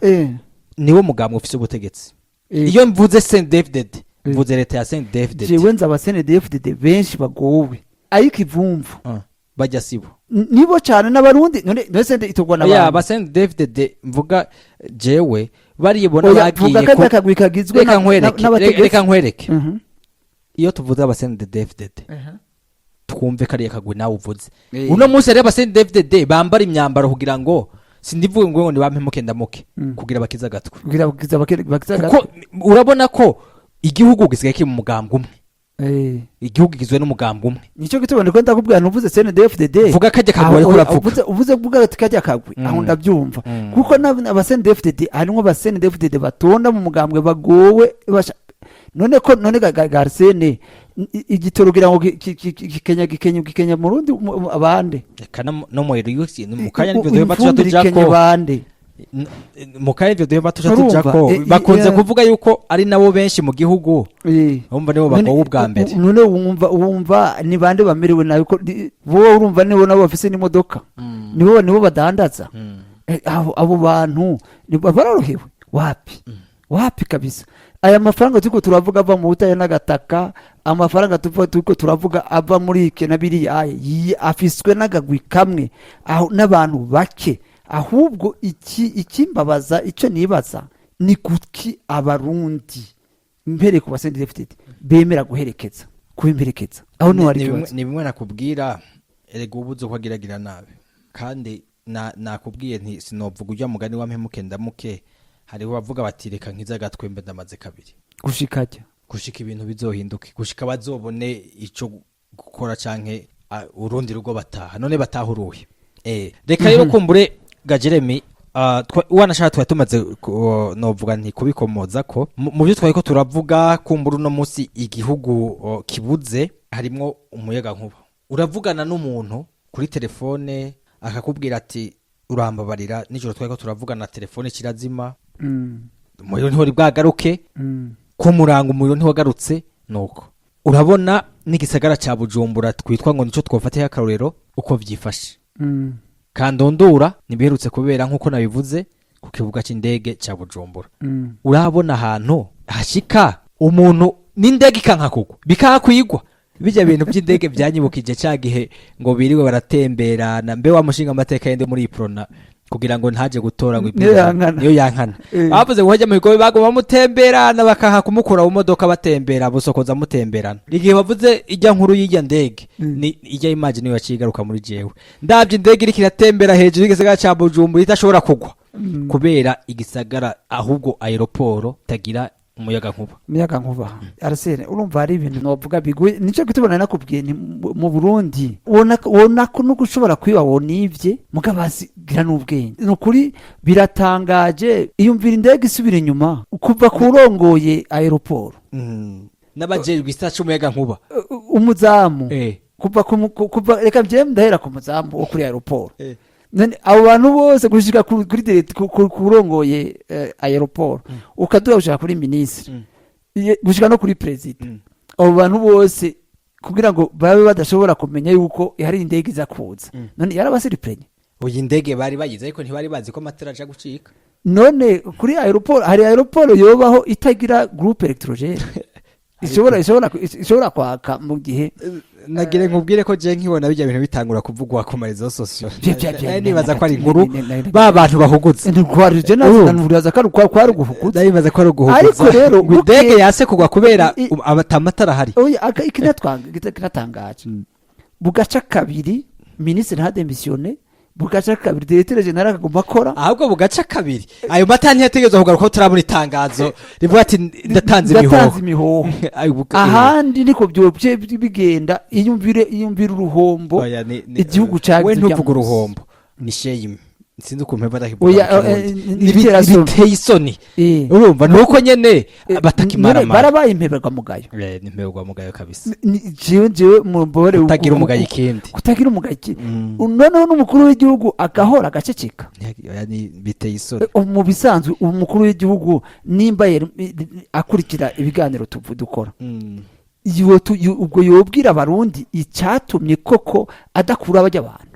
Niwo mugambwe ufise ubutegetsi. Iyo mvuze CNDD-FDD, mvuze leta ya CNDD-FDD. Jewe nzi aba CNDD-FDD benshi bagowe, ariko ivumvu Ah, bajya sibo. Nibo cyane n'Abarundi. None CNDD itorwa Oya, n'abantu. aba CNDD-FDD mvuga jewe bariyibona Oya, vuga bagiye kajya kagwi kagizwe reka nkwereke, n'abategetsi. Reka nkwereke. Iyo tuvuze aba CNDD-FDD, twumve kariya kagwi nawe uvuze. Uno munsi hariho aba CNDD-FDD bambara imyambaro kugira ngo, sindivuge ngo nibampemuke ndamuke, kugira bakize agatwe. Kugira bakize Kuko agatwe. urabona ko igihugu gisigaye kiri mu mugambwe umwe. Igihugu kigizwe n'umugambwe umwe. Nicyo gituma ndiko ndakubwira, ntuvuze CNDD-FDD. Vuga kajya kagwi ariko Aho- uravuga. Uvuze vuga ati kajya kagwi, aho ndabyumva. Kuko aba CNDD-FDD, harimo aba CNDD-FDD batonda mu mugambwe bagowe none ko none Garsene igitoro kugira ngo gikenya mu rundi abande. Reka no mu Ruyusi mu kanya nivyo duheba tuja Ifumbire ikenye tujako. bande. Mu kanya nivyo duheba tuja Urumva? tujako. Bakunze kuvuga yuko ari nabo benshi mu gihugu. Urumva nibo bagowe ubwa mbere. None wumva ni bande bamerewe nabi? Ko bo urumva nibo nabo bafise n'imodoka, nibo badandaza. Abo bantu barorohewe? Wapi, wapi kabisa. Aya mafaranga turiko turavuga ava mu butare n'agataka, amafaranga turiko turavuga ava muri iki na biriya, afiswe n'agagwi kamwe aho n'abantu bake. Ahubwo iki ikimbabaza, icyo nibaza ni kuki Abarundi, mpereye ku ba CNDD-FDD, bemera guherekeza, kuba imperekeza? Aho niho hari ikibazo. Ni bimwe nakubwira erega, ubuze uko agiragira nabi. Kandi nakubwiye nti sinovuga ujya mugani wa mpemuke ndamuke. Hariho bavuga bati reka nkize agatwembe ndamaze kabiri. Gushikajya Gushika ibintu bizohinduke, gushika bazobone ico gukora canke urundi rugo bataha. None bataha uruhe? Reka rero kumbure ga Jeremy, wanashaka twari tumaze novuga nti kubikomoza ko mu byo twari ko turavuga, kumbura uno munsi igihugu kibuze harimwo umuyaga nkuba. Uravugana n'umuntu kuri telefone akakubwira ati urambabarira, nijoro twari ko turavugana telefone kirazima, umuriro ntiwari bwagaruke. Ko muranga umuriro ntiwagarutse. Nuko urabona n'igisagara ca Bujumbura twitwa ngo nico twofatiye akarorero uko vyifashe. Kandondura ntibiherutse kubera nk'uko nabivuze ku kibuga c'indege ca Bujumbura. Urabona ahantu hashika umuntu n'indege ikanka kugwa, bikahakwigwa. Bijya bintu by'indege byanyibukije ca gihe ngo biriwe baratemberana, mbe wa mushinga amateka yende muri Iprona. Kugira ngo ntaje gutora ngo Niyo yankana. Niyo yankana. Bavuze ngo hajya mu bigobe baguma bamutemberana, bakaha kumukura mu modoka, batembera busokoza mutemberana. Igihe bavuze ijya nkuru y'ijya ndege, ni ijya image niyo yaciye igaruka muri jewe. Ndabye indege iriko iratembera hejuru y'igisagara ca Bujumbura idashobora kugwa kubera igisagara, ahubwo aéroport itagira umuyaga nkuba. Umuyaga nkuba. Arsene, urumva hari ibintu novuga biguye. Nicyo gituma nakubwiye nti mu Burundi wona ko nuko ushobora kwiba wonivye, mugabo bazigira n'ubwenge. Ni ukuri biratangaje. Iyumvira indege isubira inyuma kuva kurongoye aéroport n'abajejwe isata c'umuyaga nkuba, umuzamu, kuva kuva, reka njyewe ndahera ku muzamu wo kuri aéroport. None abo bantu bose gushika kuri kurongoye aéroport, ukaduha gushika kuri minisitiri, gushika no kuri perezida, abo bantu bose kugira ngo babe badashobora kumenya yuko hari indege iza kuza, none yarabasiripenye. Uyu indege bari bayize, ariko ntibari bazi ko amatara aja gucika. None kuri aéroport, hari aéroport yobaho itagira groupe électrogène ishobora kwaka mu gihe? Nagire nkubwire ko je nkibona bijya bintu bitangura kuvugwa ku ma réseaux sociaux, nari nibaza ko ari inkuru ba bantu bahuguza. Ntitwarije. Urumva? Nuribaza ko kwari uguhuguza. Ndabibaza ko ari uguhuguza. Ariko rero ngo indege yase kugwa kubera amatara ahari. Oya, ikinatangaje, bugaca kabiri minisitiri ntadémissionne, bugaca kabiri directeur général akaguma akora. Ahubwo bugaca kabiri ayo matara ntiyategerezwa kugaruka ko turabona itangazo rivuga ati ndatanze Ndatanze imihoho. Imihoho. Ayo Ahandi niko byobye bigenda. Iyumvire uruhombo Oya, igihugu cagize we urya ntuvuge munsi. Uruhombo ni shame, sinzi ukuntu mpeva ndakivuga Oya, mu Kirundi. ni ibiterasoni. Biteye isoni. Urumva nuko nyene batakimara. None barabaye impeberwamugayo. Ni impeberwamugayo kabisa. Jewe mubabare. Kutagira umugayo ikindi. Kutagira umugayo ikindi. Noneho n'umukuru w'igihugu agahora agaceceka. Oya, biteye isoni. Mu bisanzwe umukuru w'igihugu nimba akurikira ibiganiro dukora, ubwo yobwira Abarundi icyatumye koko adakura bajya abantu.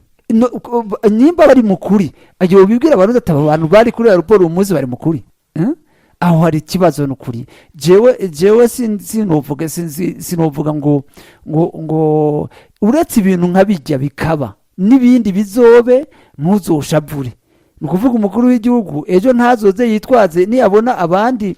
Nimba bari mu kuri, yobibwira Abarundi ati aba bantu bari kuri aéroport uyu munsi bari mu kuri. Eh? Aho hari ikibazo. Ni ukuri jewe sinovuga ngo uretse ibintu nka bijya bikaba n'ibindi bizobe, ntuzoshavure. Ni ukuvuga umukuru w'igihugu ejo ntazoze yitwaze niyabona abandi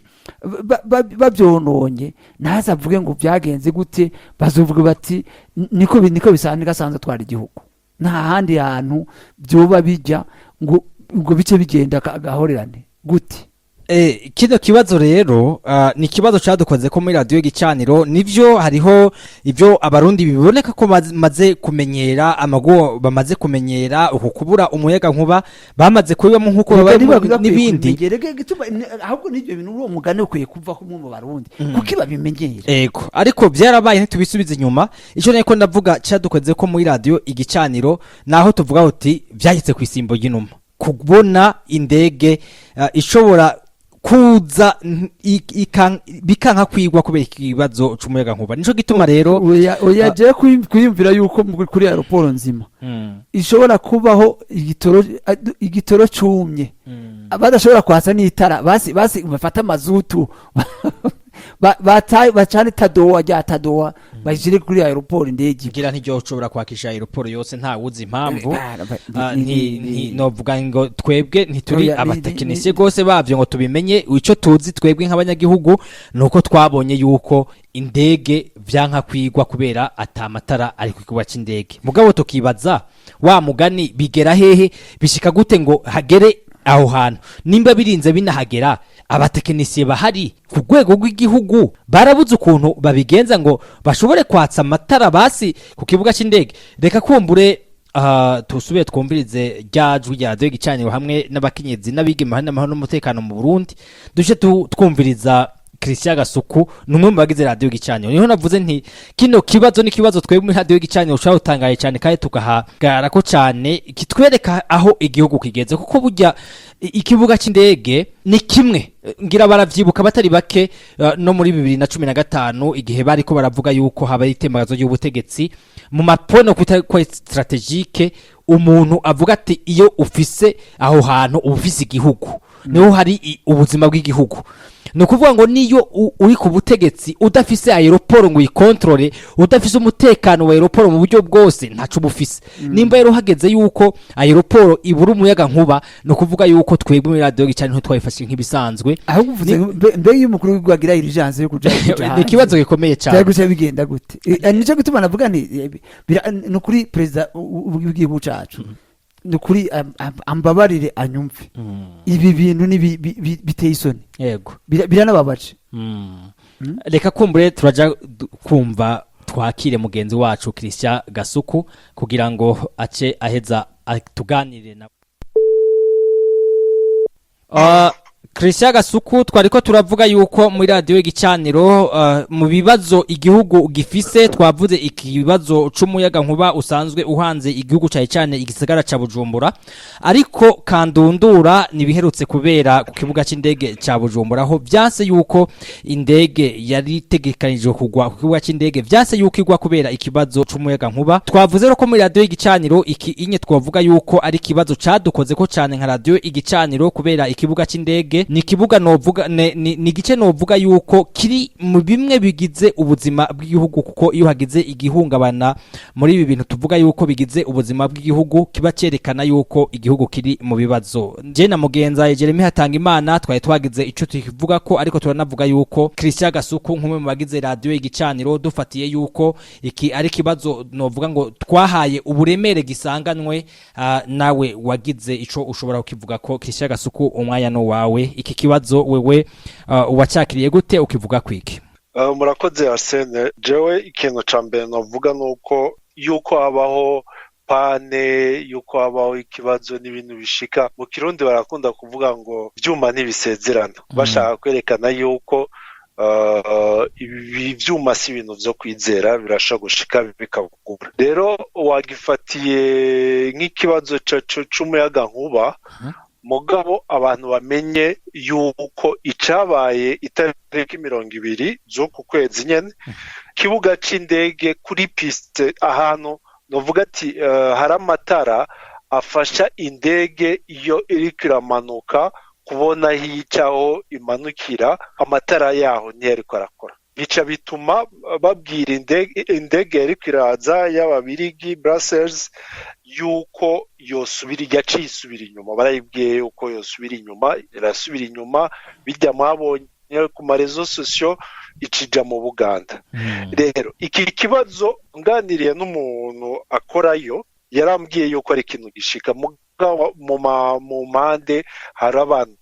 babyononye, ntaze avuge ngo byagenze gute. Bazovuga bati niko bisanzwe gasanzwe atwara igihugu. Nta handi hantu byoba bijya ngo bice bigenda agahorerane gute. Kino kibazo rero ni ikibazo cadukoze ko muri radiyo Igicaniro. Nivyo, hariho ibyo Abarundi biboneka ko bamaze kumenyera amago, bamaze kumenyera uku kubura umuyaga nkuba, bamaze kubibamo nk'uko babayemo n'ibindi. Ahubwo n'ibyo bintu, uwo mugani ukwiye kuva kumwe mu Barundi kuko babimenyera. Ego, ariko byarabaye, ntitubisubize inyuma. Ico niko ndavuga cadukoze ko muri radiyo Igicaniro, naho tuvuga uti vyahitse ku isimbo ry'inuma kubona indege ishobora kuza bikanka kwigwa kubera ikibazo c'umuyaga nkuba. Nico gituma rero Oya, jewe kwiyumvira yuko kuri aéroport nzima ishobora kubaho igitoro cumye, badashobora kwasa n'itara, basi bafata amazutu bacane tadowa rya tadowa bayishire kuri aéroport indege. Ngira ntiryo kwakisha aéroport yose, nta wuzi impamvu. Ba- Novuga ngo twebwe ntituri Oya, abatekinisiye rwose bavyo ngo tubimenye. Ico tuzi twebwe nk'abanyagihugu ni uko twabonye yuko indege vyanka kwigwa kubera ata matara ari ku kibuga c'indege. Mugabo tukibaza wa mugani, bigera hehe, bishika gute ngo hagere aho hantu? Nimba birinze binahagera, abatekinisiye bahari ku rwego rw'igihugu barabuze ukuntu babigenza ngo bashobore kwatsa amatara basi ku kibuga c'indege? Reka kumbure tusubire twumvirize rya jwi rya radiyo Igicaniro hamwe n'abakenyezi n'abigeme hamwe n'amahoro n'umutekano mu Burundi. Duce twumviriza Christian Gasuku, ni umwe mu bagize radiyo Igicaniro. Niho navuze nti kino kibazo ni kibazo twebwe muri radiyo Igicaniro ushobora gutangaye cyane kandi tugahagarara ko cyane, kitwereka aho igihugu kigeze, kuko burya ikibuga c'indege ni kimwe. Ngira baravyibuka batari bake, no muri 2015 igihe bariko baravuga yuko haba itembagazo ry'ubutegetsi mu mapono kwita ko stratégique, umuntu avuga ati iyo ufise aho hantu uba ufise igihugu, niho hari ubuzima bw'igihugu. Ni ukuvuga ngo niyo uri ku butegetsi udafise aéroport ngo uyikontorore, udafise umutekano wa aéroport mu buryo bwose, ntaco uba ufise. Nimba rero hageze yuko aéroport ibura umuyaga nkuba, ni ukuvuga yuko twebwe muri Radiyo Gicaniro ntitwabifashe nk'ibisanzwe. Ahubwo uvuze mbe iyo umukuru w'igihugu agira urgence yo kuja Ni ikibazo gikomeye cyane. Cyari guca bigenda gute? Nico gituma navuga nti ni ukuri perezida w'igihugu cacu, ni ukuri ambabarire anyumve, ibi bintu ni biteye isoni. Biranababaje. Reka kumbure turaja kumva twakire mugenzi wacu Christian Gasuku kugira ngo ace aheza atuganire na Christian Gasuku. Twariko turavuga yuko muri Radiyo Igicaniro, mu bibazo igihugu gifise, twavuze ikibazo c'umuyaga nkuba usanzwe uhanze igihugu, cyane cyane igisagara ca Bujumbura, ariko kandundura nibiherutse kubera ku kibuga c'indege ca Bujumbura, aho vyanse yuko indege yari itegekanijwe kugwa ku kibuga c'indege, vyanse yuko igwa kubera ikibazo c'umuyaga nkuba. Twavuze rero ko muri Radiyo Igicaniro iki inye twavuga yuko ari ikibazo cadukoze ko cane nka Radiyo Igicaniro, kubera ikibuga c'indege ni ikibuga novuga ni igice novuga yuko kiri mu bimwe bigize ubuzima bw'igihugu, kuko iyo hagize igihungabana muri ibi bintu tuvuga yuko bigize ubuzima bw'igihugu, kiba cerekana yuko igihugu kiri mu bibazo. Je na mugenza Jeremy Hatangimana twari twagize ico tukivuga ko, ariko turanavuga yuko Christian Gasuku nk'umwe mu bagize Radiyo Igicaniro, dufatiye yuko iki ari ikibazo novuga ngo twahaye uburemere gisanganwe, nawe wagize ico ushobora kukivuga ko. Christian Gasuku, umwanya no wawe. Iki kibazo wewe wacakiriye gute, ukivuga kwiki? Murakoze Arsene. Jewe ikintu ca mbere navuga nuko yuko habaho panne, yuko habaho ikibazo n'ibintu bishika. Mu Kirundi barakunda kuvuga ngo ivyuma ntibisezerana, bashaka kwerekana yuko ibi vyuma si ibintu vyo kwizera, birashobora gushika bikagura. Rero wagifatiye nk'ikibazo c'umuyaga nkuba, mugabo abantu bamenye yuko icabaye itariki 20 z'uku kwezi nyene, kibuga c'indege kuri piste, ahantu novuga ati hari amatara afasha indege iyo iriko iramanuka kubona aho icaho imanukira, amatara yaho ntiyariko arakora, bica bituma babwira indege yariko iraza y'Ababirigi Brussels yuko yosubira, yaciye isubira inyuma. Barayibwiye yuko yosubira inyuma, irasubira inyuma. Bijya mwabonye ku ma réseaux sociaux, icija mu Buganda. Rero iki kibazo nganiriye n'umuntu akorayo, yarambwiye yuko ari ikintu gishika. Mugabo mu mpande hari abantu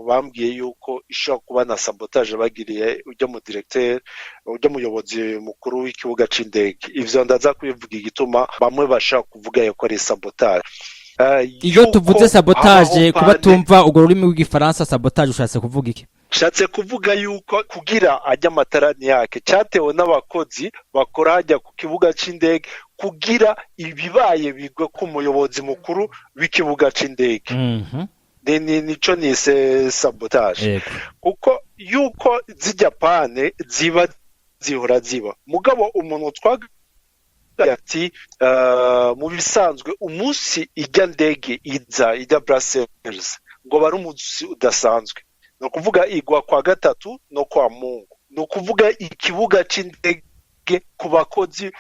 bambwiye yuko ishobora kuba na sabotage bagiriye ujya mu directeur, ujya muyobozi mukuru w'ikibuga c'indege. Ivyo ndaza kubivuga igituma bamwe bashaka kuvuga yuko ari sabotage. Iyo yuko tuvuze sabotage, habaho kuba panne. Tumva urwo rurimi rw'Igifaransa, sabotage ushatse kuvuga iki? Nshatse kuvuga yuko kugira ajya amatara ntiyake, cyatewe n'abakozi bakora hajya ku kibuga c'indege, kugira ibibaye bigwe ku muyobozi mukuru w'ikibuga c'indege. Nico nise sabotage, kuko yuko zijya panne ziba zihora ziba. Mugabo umuntu twaga ati mu bisanzwe umunsi ijya ndege iza ijya Brussels ngo bari umunsi udasanzwe, ni ukuvuga igwa kwa gatatu no kwa Mungu, ni ukuvuga ikibuga c'indege ku bakozi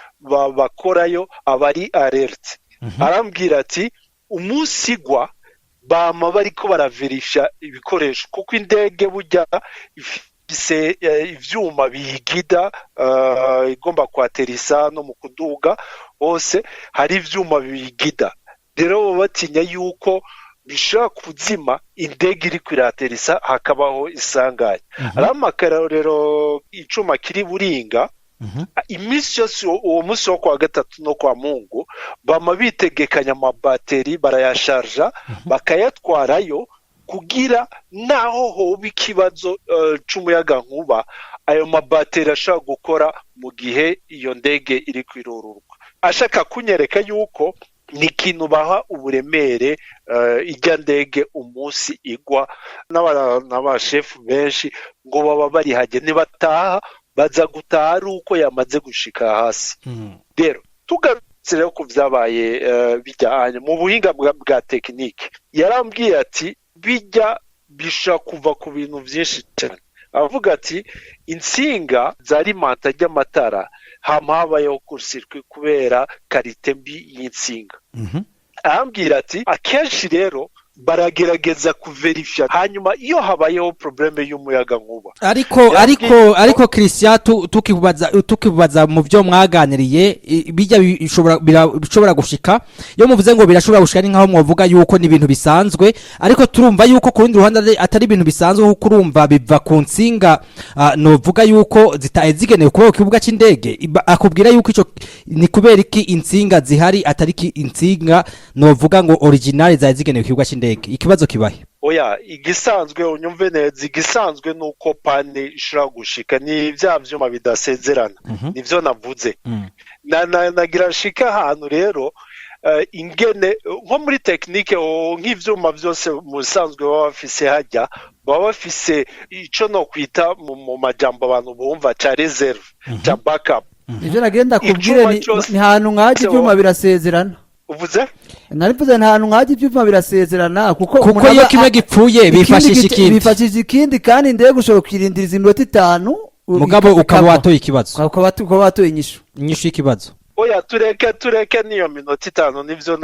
bakorayo abari alerte. Arambwira ati umunsi igwa bama bariko baraverisha ibikoresho, kuko indege burya ifise ivyuma biyigida, igomba kwaterisa no mu kuduga hose hari ivyuma biyigida. Rero baba batinya yuko bishobora kuzima indege iriko iraterisa, hakabaho isanganya. Arampakara rero icuma kiri Buringa, iminsi yose uwo munsi wo kwa gatatu no kwa Mungu bama bitegekanya amabateri, barayasharja bakayatwarayo, kugira naho hoba ikibazo c'umuyaga nkuba, ayo mabateri ashobora gukora mu gihe iyo ndege iri kwirururwa. Ashaka kunyereka yuko ni ikintu baha uburemere, ijya ndege umunsi igwa n'abashefu benshi ngo baba bari hajye, ntibataha, baza gutaha ari uko yamaze gushika hasi. Rero tugarutse rero ku vyabaye, bijyanye mu buhinga bwa tekinike, yarambwiye ati bijya bishobora kuva ku bintu byinshi cyane. Avuga ati insinga zarimanta ry'amatara hama habayeho court-circuit kubera qualité mbi y'insinga. Arambwira ati akenshi rero baragerageza kuverifya, hanyuma iyo habayeho problème y'umuyaga nkuba. Ariko Christian, tukibaza mu byo mwaganiriye, bijya bishobora gushika. Iyo muvuze ngo birashobora gushika, ni nkaho mwavuga yuko ni ibintu bisanzwe, ariko turumva yuko ku rundi ruhande atari ibintu bisanzwe, kuko urumva biva ku nsinga, novuga yuko zitaye zigenewe kuba ku kibuga c'indege. Akubwira yuko ico ni kubera iki insinga zihari atari insinga novuga ngo original zari zigenewe ku kibuga c'indege. Ikibazo kibahe? Oya, igisanzwe, unyumve neza, igisanzwe ni uko panne ishobora gushika, ni bya vyuma bidasezerana, nivyo navuze. Na nagira nshika ahantu rero, ingene nko muri technique, nk'ivyuma vyose mu bisanzwe baba bafise hajya, baba bafise ico no kwita mu majambo abantu bumva ca réserve, ca backup. Ivyo nagenda kubwire Icuma ni cyose ni hantu nkajya ivyuma birasezerana. Uvuze? Narivuze nta hantu nkajya ivyuma birasezerana, kuko Kuko umuntu iyo kimwe gipfuye bifashisha ikindi. Bifashisha ikindi, kandi indege ushobora kwirindiriza iminota 5 Mugabo ukaba watoye ikibazo. Ukaba watoye inyishu. Inyishu y'ikibazo. Oya, tureke n'iyo minota 5, nivyo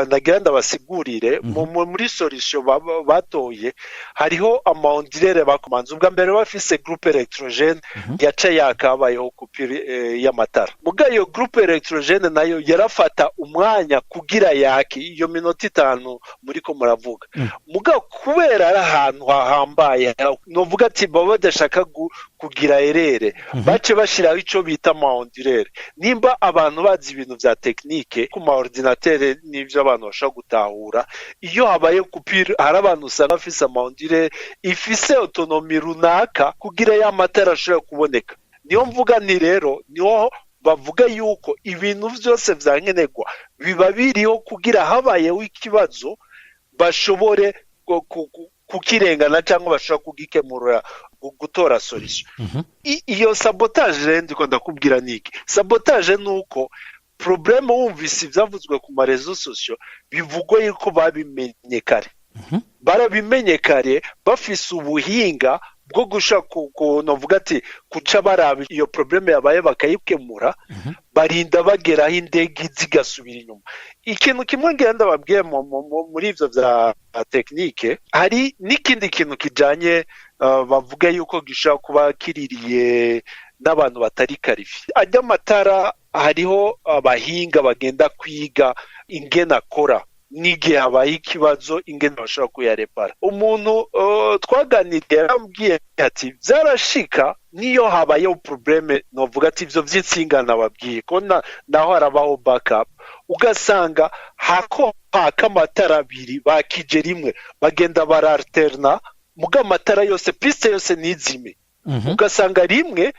nagira ndabasigurire. Muri solution batoye hariho ama onduleurs bakomanze. Ubwa mbere bafise groupe électrogène yaca yaka habayeho coupure y'amatara, muga iyo groupe électrogène nayo yarafata umwanya kugira yake iyo minota 5 muriko muravuga. Muga kubera ari ahantu hahambaye, novuga ati baba badashaka kugira erreur, bace bashiraho ico bita ama onduleurs. Nimba abantu bazi ibintu vya technique ku ma ordinateur n'ivyo abantu bashobora gutahura, iyo habaye coupure hari abantu usanga bafise ama onduleurs ifise autonomie runaka kugira ya matara ashobora kuboneka. Niyo mvuga nti rero niho bavuga yuko ibintu vyose vyankenerwa biba biriho kugira habayeho ikibazo bashobore kukirengana cyangwa bashobora kugikemura, gutora solution. Iyo sabotage rero ndiko ndakubwira niki? Sabotage ni uko problème, wumvise ivyavuzwe ku ma réseaux sociaux, bivugwa yuko babimenye kare, barabimenye kare, bafise ubuhinga bwo gusha ku novuga ati kuca baraba iyo problème yabaye bakayikemura, barinda bageraho indege zigasubira inyuma. Ikintu kimwe ngenda babwiye muri ivyo vya technique, hari n'ikindi kintu kijanye, bavuga yuko gishobora kuba kiririye n'abantu batari qualifiés. Ajya amatara, hariho abahinga bagenda kwiga ingene akora n'igihe habaye ikibazo ingene bashobora kuyarepara. Umuntu twaganiriye yarambwiye ati byarashika niyo habayeho problème, novuga ati ivyo vy'insinga nababwiye ko naho harabaho backup, ugasanga hako haka amatara abiri bakije rimwe, bagenda baralterna, muga amatara yose, piste yose ntizime. Ugasanga rimwe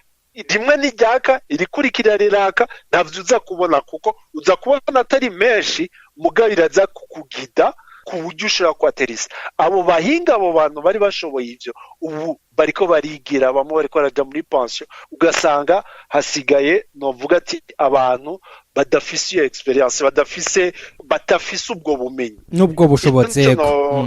rimwe n'iryaka, irikurikira riraka, ntavyo uza kubona, kuko uza kubona atari menshi, muga biraza kukugida ku buryo ushobora kwaterisa. Abo bahinga, abo bantu bari bashoboye ivyo, ubu bariko barigira, bamwe bariko baraja muri pension, ugasanga hasigaye novuga ati abantu badafise iyo expérience, badafise ubwo bumenyi n'ubwo bushobozi. Nico Yego.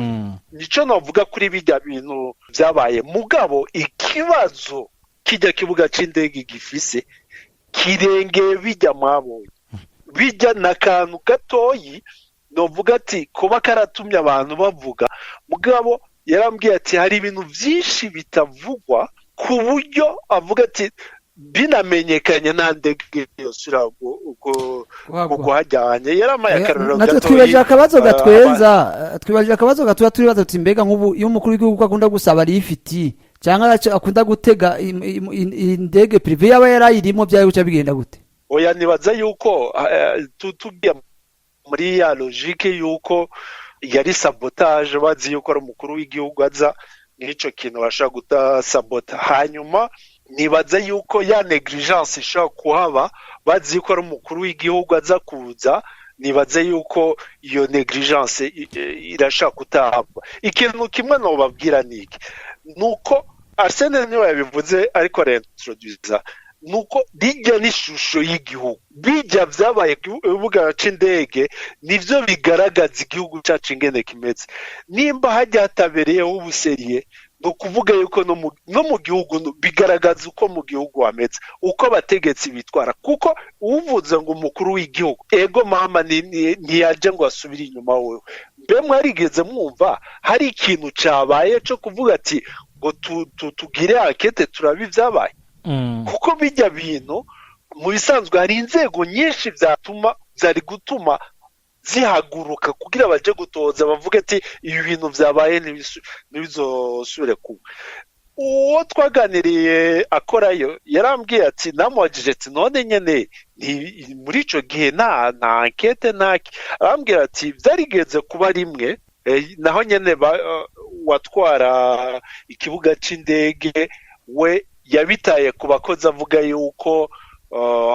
Nico novuga kuri bijya bintu vyabaye. Mugabo ikibazo kijya kibuga c'indege gifise kirengeye bijya mwabonye, bijya n'akantu gatoyi novuga ati kuba karatumye abantu bavuga. Mugabo yarambwiye ati hari ibintu vyinshi bitavugwa, ku buryo avuga ati binamenyekanye nta ndege yosubira kuhajyanye. Yaramaye akarorero Natwe gatoyi. twibajije akabazo gatwenza, twibajije akabazo gatuba turibaza tuti mbega nk'ubu iyo umukuru w'igihugu akunda gusaba lift cyangwa akunda gutega indege privée, yaba yarayirimo, byari guca bigenda gute? Oya, nibaza yuko tugiye muri ya logique yuko yari sabotage, bazi yuko ari umukuru w'igihugu aza, nk'ico kintu bashobora gutasabota. Hanyuma nibaza yuko ya négligence ishobora kuhaba, bazi yuko ari umukuru w'igihugu aza kuza, nibaze yuko iyo négligence irashobora kutahaba. Ikintu kimwe nobabwira niki? Nuko Arsene niwe yabivuze, ariko araintroduza nuko rijya n'ishusho y'igihugu. Bijya vyabaye ku kibuga c'indege nivyo bigaragaza igihugu cacu ingene kimeze. Nimba hajya hatabereyeho ubusérieux. Ni ukuvuga yuko no mu gihugu bigaragaza uko mu gihugu hameze, uko abategetsi bitwara. Kuko uvuze ngo umukuru w'igihugu, ego mama, ntiyaje ngo asubire inyuma wewe. Mbe mwarigeze mwumva hari ikintu cabaye co kuvuga ati ngo tugire enquête, turabe ibyabaye? Kuko bijya bintu mu bisanzwe hari inzego nyinshi byatuma, byari gutuma zihaguruka kugira baje gutoza, bavuge ati ibi bintu byabaye ntibizosubire kuba. Uwo twaganiriye akorayo yarambwiye ati, namubajije ati none nyene muri ico gihe nta enquête ntaki? Arambwira ati byarigeze kuba rimwe, naho nyene watwara ikibuga c'indege we yabitaye ku bakozi, avuga yuko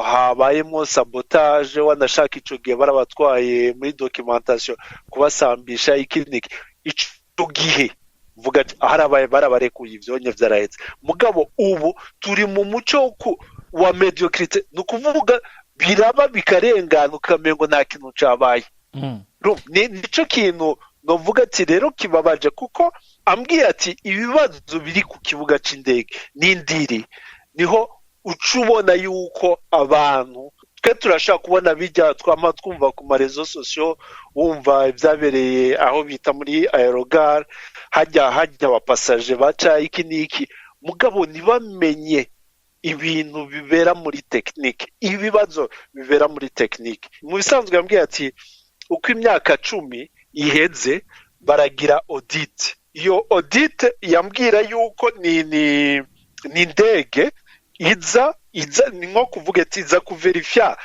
habayemo sabotage. Wanashaka ico gihe barabatwaye muri documentation kubasambisha iki niki. Ico gihe vuga ati harabaye, barabarekuye, ivyonye vyarahetse. Mugabo ubu turi mu muco wa médiocrité, ni ukuvuga biraba bikarengana, ukamengo nta kintu cabaye. Nico kintu novuga ati rero kibabaje, kuko ambwiye ati ibibazo biri ku kibuga c'indege n'indiri, niho uca ubona yuko abantu twe turashaka kubona bijya twama twumva ku ma réseaux sociaux, wumva ibyabereye aho bita muri aérogare, hajya aba passagers baca iki n'iki, mugabo ntibamenye ibintu bibera muri technique, ibibazo bibera muri technique. Mu bisanzwe yambwiye ati uko imyaka 10 iheze baragira audit. Iyo audit yambwira yuko ni indege iza, ni nko kuvuga ati iza kuverifya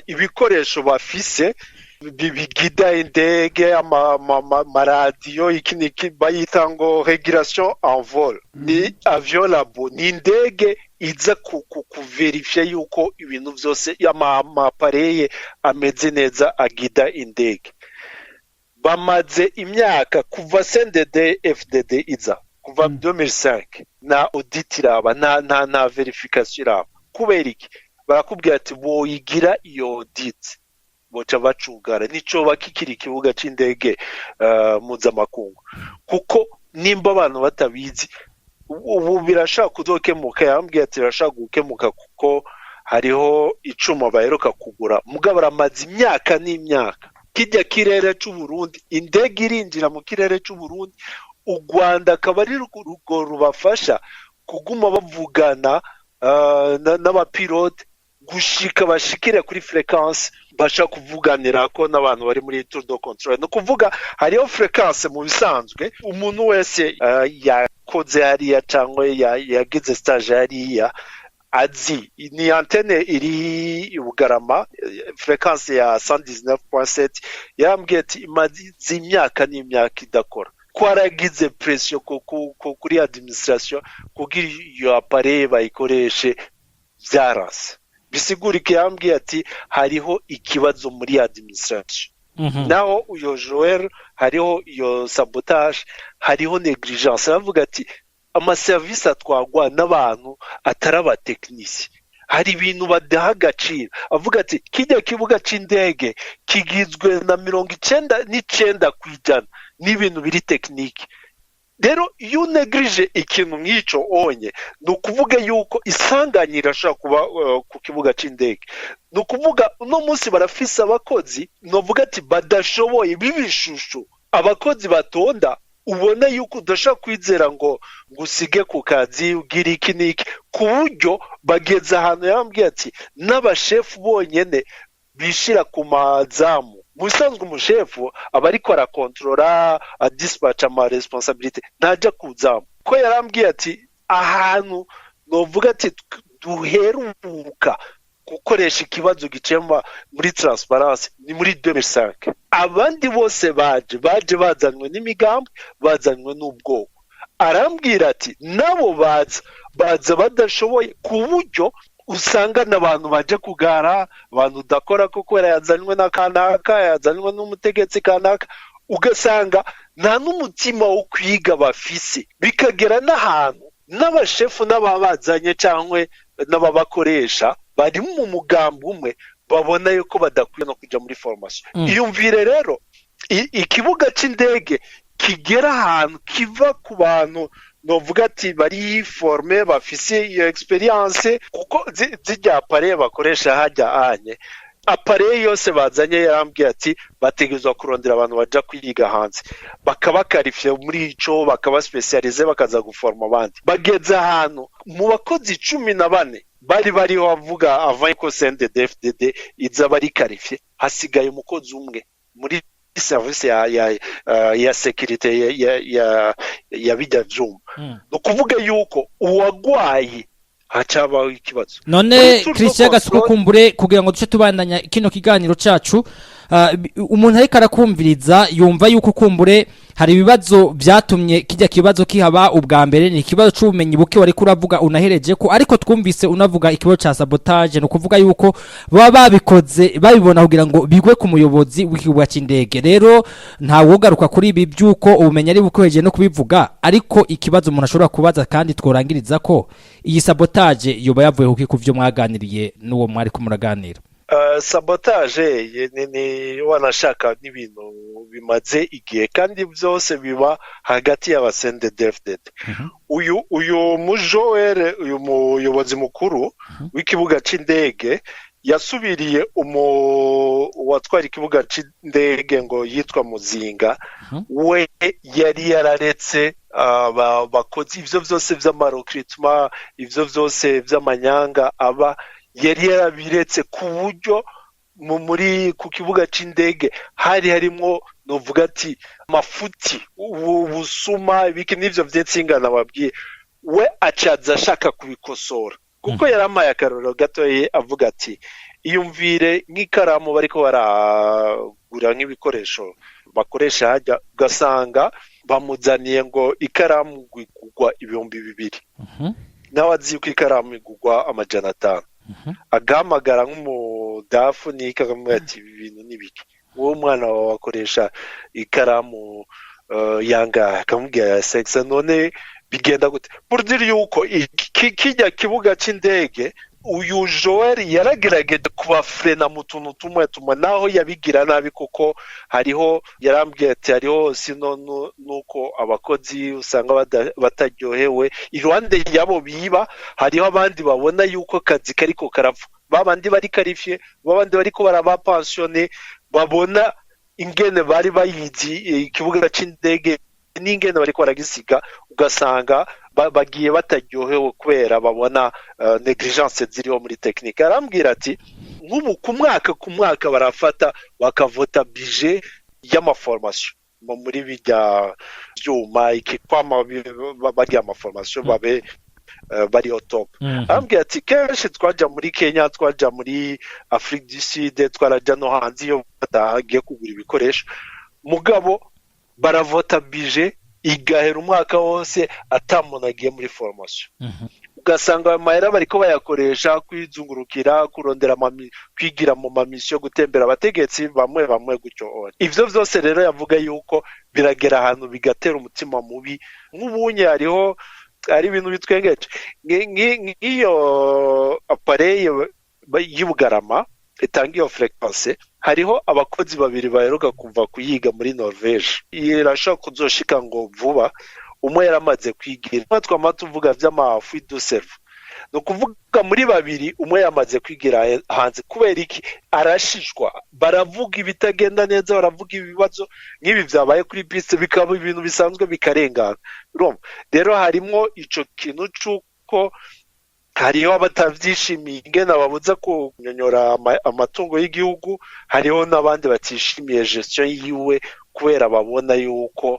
ibikoresho bafise bigida indege, amaradiyo, iki n'iki, bayita ngo régulation en vol. Ni avion labo, ni indege iza kuverifya yuko ibintu byose, ama appareils ameze neza agida indege. Bamaze imyaka kuva CNDD FDD iza, kuva 2005, nta audit iraba, nta vérification iraba. Kubera iki? Barakubwira ati boyigira iyo audit boca bacugara, nico bakikiri ikibuga c'indege mpuzamakungu. Kuko nimba abantu batabizi, ubu birashaka kuzokemuka. Yambwiye ati birashaka gukemuka kuko hariho icuma baheruka kugura, mugabo baramaze imyaka n'imyaka. Kijya kirere c'u Burundi, indege irinjira mu kirere c'u Burundi, u Rwanda akaba ari urwo rubafasha kuguma bavugana n'abapilote gushika bashikire kuri fréquence basha kuvuganira ko n'abantu bari muri tour de contrôle. No kuvuga hariho fréquence, mu bisanzwe umuntu wese yakoze hariya cyangwa yagize stage hariya azi, ni antenne iri i Bugarama, fréquence ya 119.7. Yarambwiye ati imaze imyaka n'imyaka idakora, ko haragize pression kuri administration kugira iyo appareil bayikoreshe, byaranse. Bisigurike yambwiye ati hariho ikibazo muri administration, naho uyo Joel hariho iyo sabotage, hariho négligence. Aravuga ati amaserivisi atwagwa n'abantu atari abatekinisi, hari ibintu badaha agaciro. Avuga ati kijya kibuga c'indege kigizwe na 99% n'ibintu biri technique. Rero iyo unegirije ikintu nk'icyo onye, ni ukuvuga yuko isanganya irashobora kuba ku kibuga c'indege. Ni ukuvuga uno munsi barafise abakozi, novuga ati badashoboye, b'ibishushu, abakozi batonda, ubona yuko udashobora kwizera ngo usige ku kazi ugire iki n'iki, ku buryo bageze ahantu yambwiye ati n'abashefu bonyene bishira ku mazamu. Mu bisanzwe umushefu aba ariko arakontorora, adisipaca ama responsabilités, ntajya ku zamu. Ko yarambwiye ati ahantu novuga ati duheruka gukoresha ikibazo gicemba muri transparence ni muri 2005. Abandi bose baje bazanywe n'imigambi, bazanywe n'ubwoko. Arambwira ati nabo baza badashoboye, ku buryo usanga n'abantu baje kugara abantu udakora ko kubera yazanywe na kanaka, yazanywe n'umutegetsi kanaka, ugasanga nta n'umutima wo kwiga bafise. Bikagera n'ahantu n'abashefu n'ababazanye cyangwa n'ababakoresha bari mu mugambi umwe, babona yuko badakwiye no kujya muri formation. Iyumvire rero ikibuga c'indege kigera ahantu kiva ku bantu. Novuga ati bari formés, bafise iyo expérience, kuko zirya appareil bakoresha hajya anye, appareil yose bazanye, yarambwiye ati bategerezwa kurondera abantu baja kwiga hanze, bakaba qualifiés muri ico, bakaba spécialisés, bakaza guforma abandi. Bageze ahantu mu bakozi 14 bari bariho, avuga avant ko CNDD-FDD iza, bari qualifiés, hasigaye umukozi umwe muri service ya sécurité ya bijya vyuma. Ni ukuvuga yuko uwagwaye hacabaho ikibazo. None Muri tour de Christian Gasuku, contrôle- kumbure kugira ngo duce tubandanya kino kiganiro cacu, umuntu ariko arakumviriza yumva yuko kumbure hari ibibazo vyatumye kijya kibazo kihaba. Ubwa mbere ni ikibazo c'ubumenyi buke wariko uravuga, unahereje ko, ariko twumvise unavuga ikibazo ca sabotage, ni ukuvuga yuko baba babikoze babibona kugira ngo bigwe ku muyobozi w'ikibuga c'indege. Rero nta wogaruka kuri ibi by'uko ubumenyi ari buke no kubivuga, ariko ikibazo umuntu ashobora kubaza kandi tworangiriza ko, iyi sabotage yoba yavuye kuki, ku vyo mwaganiriye n'uwo mwari ko muraganira? Sabotage ni wanashaka n'ibintu bimaze igihe, kandi byose biba hagati y'aba CNDD-FDD. Uyu mujoere, uyu muyobozi mukuru w'ikibuga c'indege, yasubiriye umu watwara ikibuga c'indege ngo yitwa Muzinga. We yari yararetse bakozi ivyo vyose vy'ama recrutement, ivyo vyose vy'amanyanga aba yari yarabiretse, ku buryo muri ku kibuga c'indege hari harimwo, novuga ati, amafuti, ubusuma, ibiki n'ivyo vy'intsinga nababwiye. We acaza ashaka kubikosora, kuko yarampaye akarorero gatoyi, avuga ati iyumvire nk'ikaramu bariko baragura, nk'ibikoresho bakoresha hajya, ugasanga bamuzaniye ngo ikaramu igugwa 2000, nawe azi yuko ikaramu igugwa 500. Agahamagara nk'umudafu n'iki, akamubwira ati ibi bintu ni biki? Wowe umwana wawe akoresha ikaramu yangahe? Akamubwira ya sexa. None bigenda gute? Pour dire yuko kijya kibuga c'indege, uyu Joel yaragerageje kubafrena mu tuntu tumwe tumwe, naho yabigira nabi, kuko hariho, yarambwiye ati hariho sino nuko abakozi usanga bataryohewe. Iruhande yabo biba, hariho abandi babona yuko akazi kariko karapfa, babandi bari qualifiés, babandi bariko baraba pensionnés, babona ingene bari bayizi ikibuga c'indege n'ingene bariko baragisiga, ugasanga bagiye bataryohewe kubera babona négligence ziriho muri technique. Arambwira ati nk'ubu ku mwaka barafata bakavota budget y'ama formation muri bijya vyuma, iki kwama bagira ama formation babe bari au top. Arambwira ati kenshi twaja muri Kenya, twaja muri Afrique du Sud, twaraja no hanze iyo batagiye kugura ibikoresho, mugabo baravota budget igahera umwaka wose ata muntu agiye muri formation. Ugasanga ayo mahera bariko bayakoresha kwizungurukira, kurondera kwigira mu ma mission, gutembera abategetsi bamwe bamwe gutyo. Ivyo vyose rero yavuga yuko biragera ahantu bigatera umutima mubi. Nk'ubunye hariho ari ibintu bitwengeje, nk'iyo appareil y'Ibugarama itanga iyo fréquence, hariho abakozi babiri baheruka kuva kuyiga muri Norvege, irashobora kuzoshika ngo vuba. Umwe yaramaze kwigira, twama tuvuga vy'ama fuites de cerveau, ni ukuvuga muri babiri umwe yamaze kwigira hanze. Kubera iki? Arashishwa, baravuga ibitagenda neza, baravuga ibibazo nk'ibi vyabaye kuri piste, bikaba ibintu bisanzwe bikarengana. Urumva rero harimwo ico kintu c'uko hariho abatavyishimiye ingene babuza kunyonyora amatungo y'igihugu, hariho n'abandi batishimiye gestion yiwe kubera babona yuko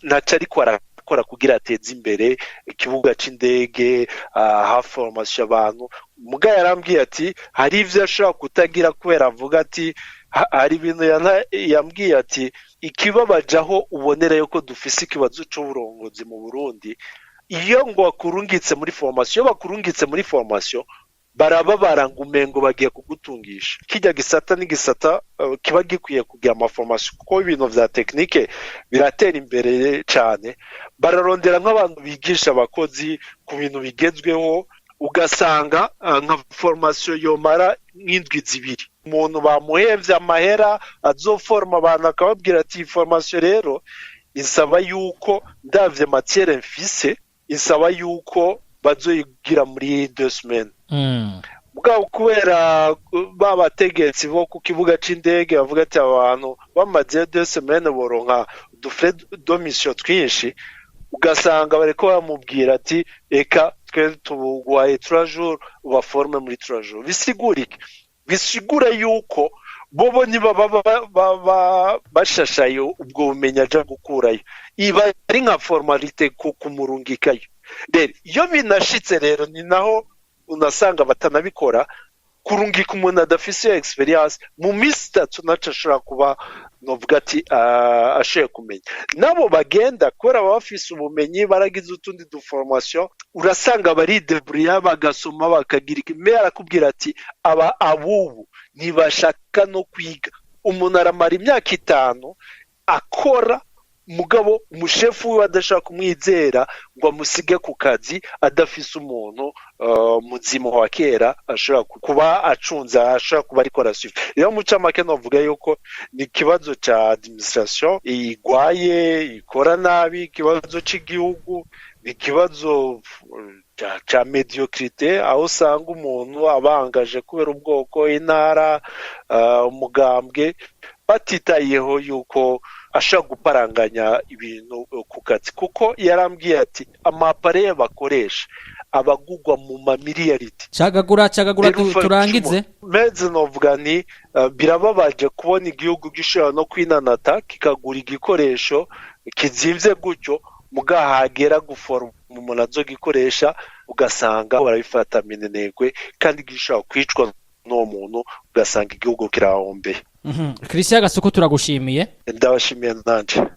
ntaco ariko arakora kugira ateze imbere ikibuga c'indege, aha formation abantu. Muga yarambwiye ati hari ivyo ashobora kutagira, kubera avuga ati hari ibintu yambwiye ati ikibabaje aho ubonera yuko dufise ikibazo c'uburongozi mu Burundi, iyo ngo bakurungitse muri formation, iyo bakurungitse muri formation barababara ngo umengo bagiye kugutungisha. Kijya gisata n'igisata kiba gikwiye kugira ama formation, kuko ibintu vya technique biratera imbere cane. Bararondera nk'abantu bigisha abakozi ku bintu bigezweho, ugasanga nka formation yomara nk'indwi 2, umuntu bamuhevye amahera azoforma abantu, akababwira ati formation rero isaba yuko ndavye matière mfise. Isaba yuko bazoyigira muri 2 semaines. Bwabo kubera ba bategetsi bo ku kibuga c'indege bavuga ati abantu bamaze 2 semaines boronka udufrais de mission twinshi, ugasanga bariko bamubwira ati: "Eka twe tuguhaye 3 jours, ubaforme muri 3 jours." Bisigura iki? Bisigura yuko bobo niba baba bashashaye ubwo bumenyi aja gukurayo, iba ari nka formalité kumurungikayo. Rero iyo binashitse rero, ni naho unasanga batanabikora. Kurungika umuntu adafise iyo expérience mu minsi 3, naco ashobora kuba novuga ati ashoboye kumenya. Nabo bagenda kubera baba bafise ubumenyi, baragize utundi duformation, urasanga barideburiya, bagasoma, bakagira iki. Me arakubwira ati aba abubu ntibashaka no kwiga. Umuntu aramara imyaka 5 akora, mugabo umushefu wiwe adashobora kumwizera ngo amusige ku kazi adafise umuntu muzima wa kera ashobora kuba acunze, ashobora kuba ariko arasuiva. Rero mu camake novuga yuko ni ikibazo ca administration igwaye, ikora nabi, ikibazo c'igihugu, ni ikibazo ca médiocrité, aho usanga umuntu abangaje kubera ubwoko, intara, umugambwe, batitayeho yuko ashobora guparanganya ibintu ku kazi. Kuko yarambwiye ati amaappareils bakoresha abagugwa mu mamiliyaridi. Cagagura, cagagura. Rero Turangize. Meze novuga nti birababaje kubona igihugu gishobora no kwinanata kikagura igikoresho kizimvye gutyo, mugahagera guforoma umuntu azogikoresha ugasanga barabifata minenegwe, kandi gishobora kwicwa n'uwo muntu, ugasanga igihugu kirahombeye. Christian Gasuku, turagushimiye. Ndabashimiye nanje.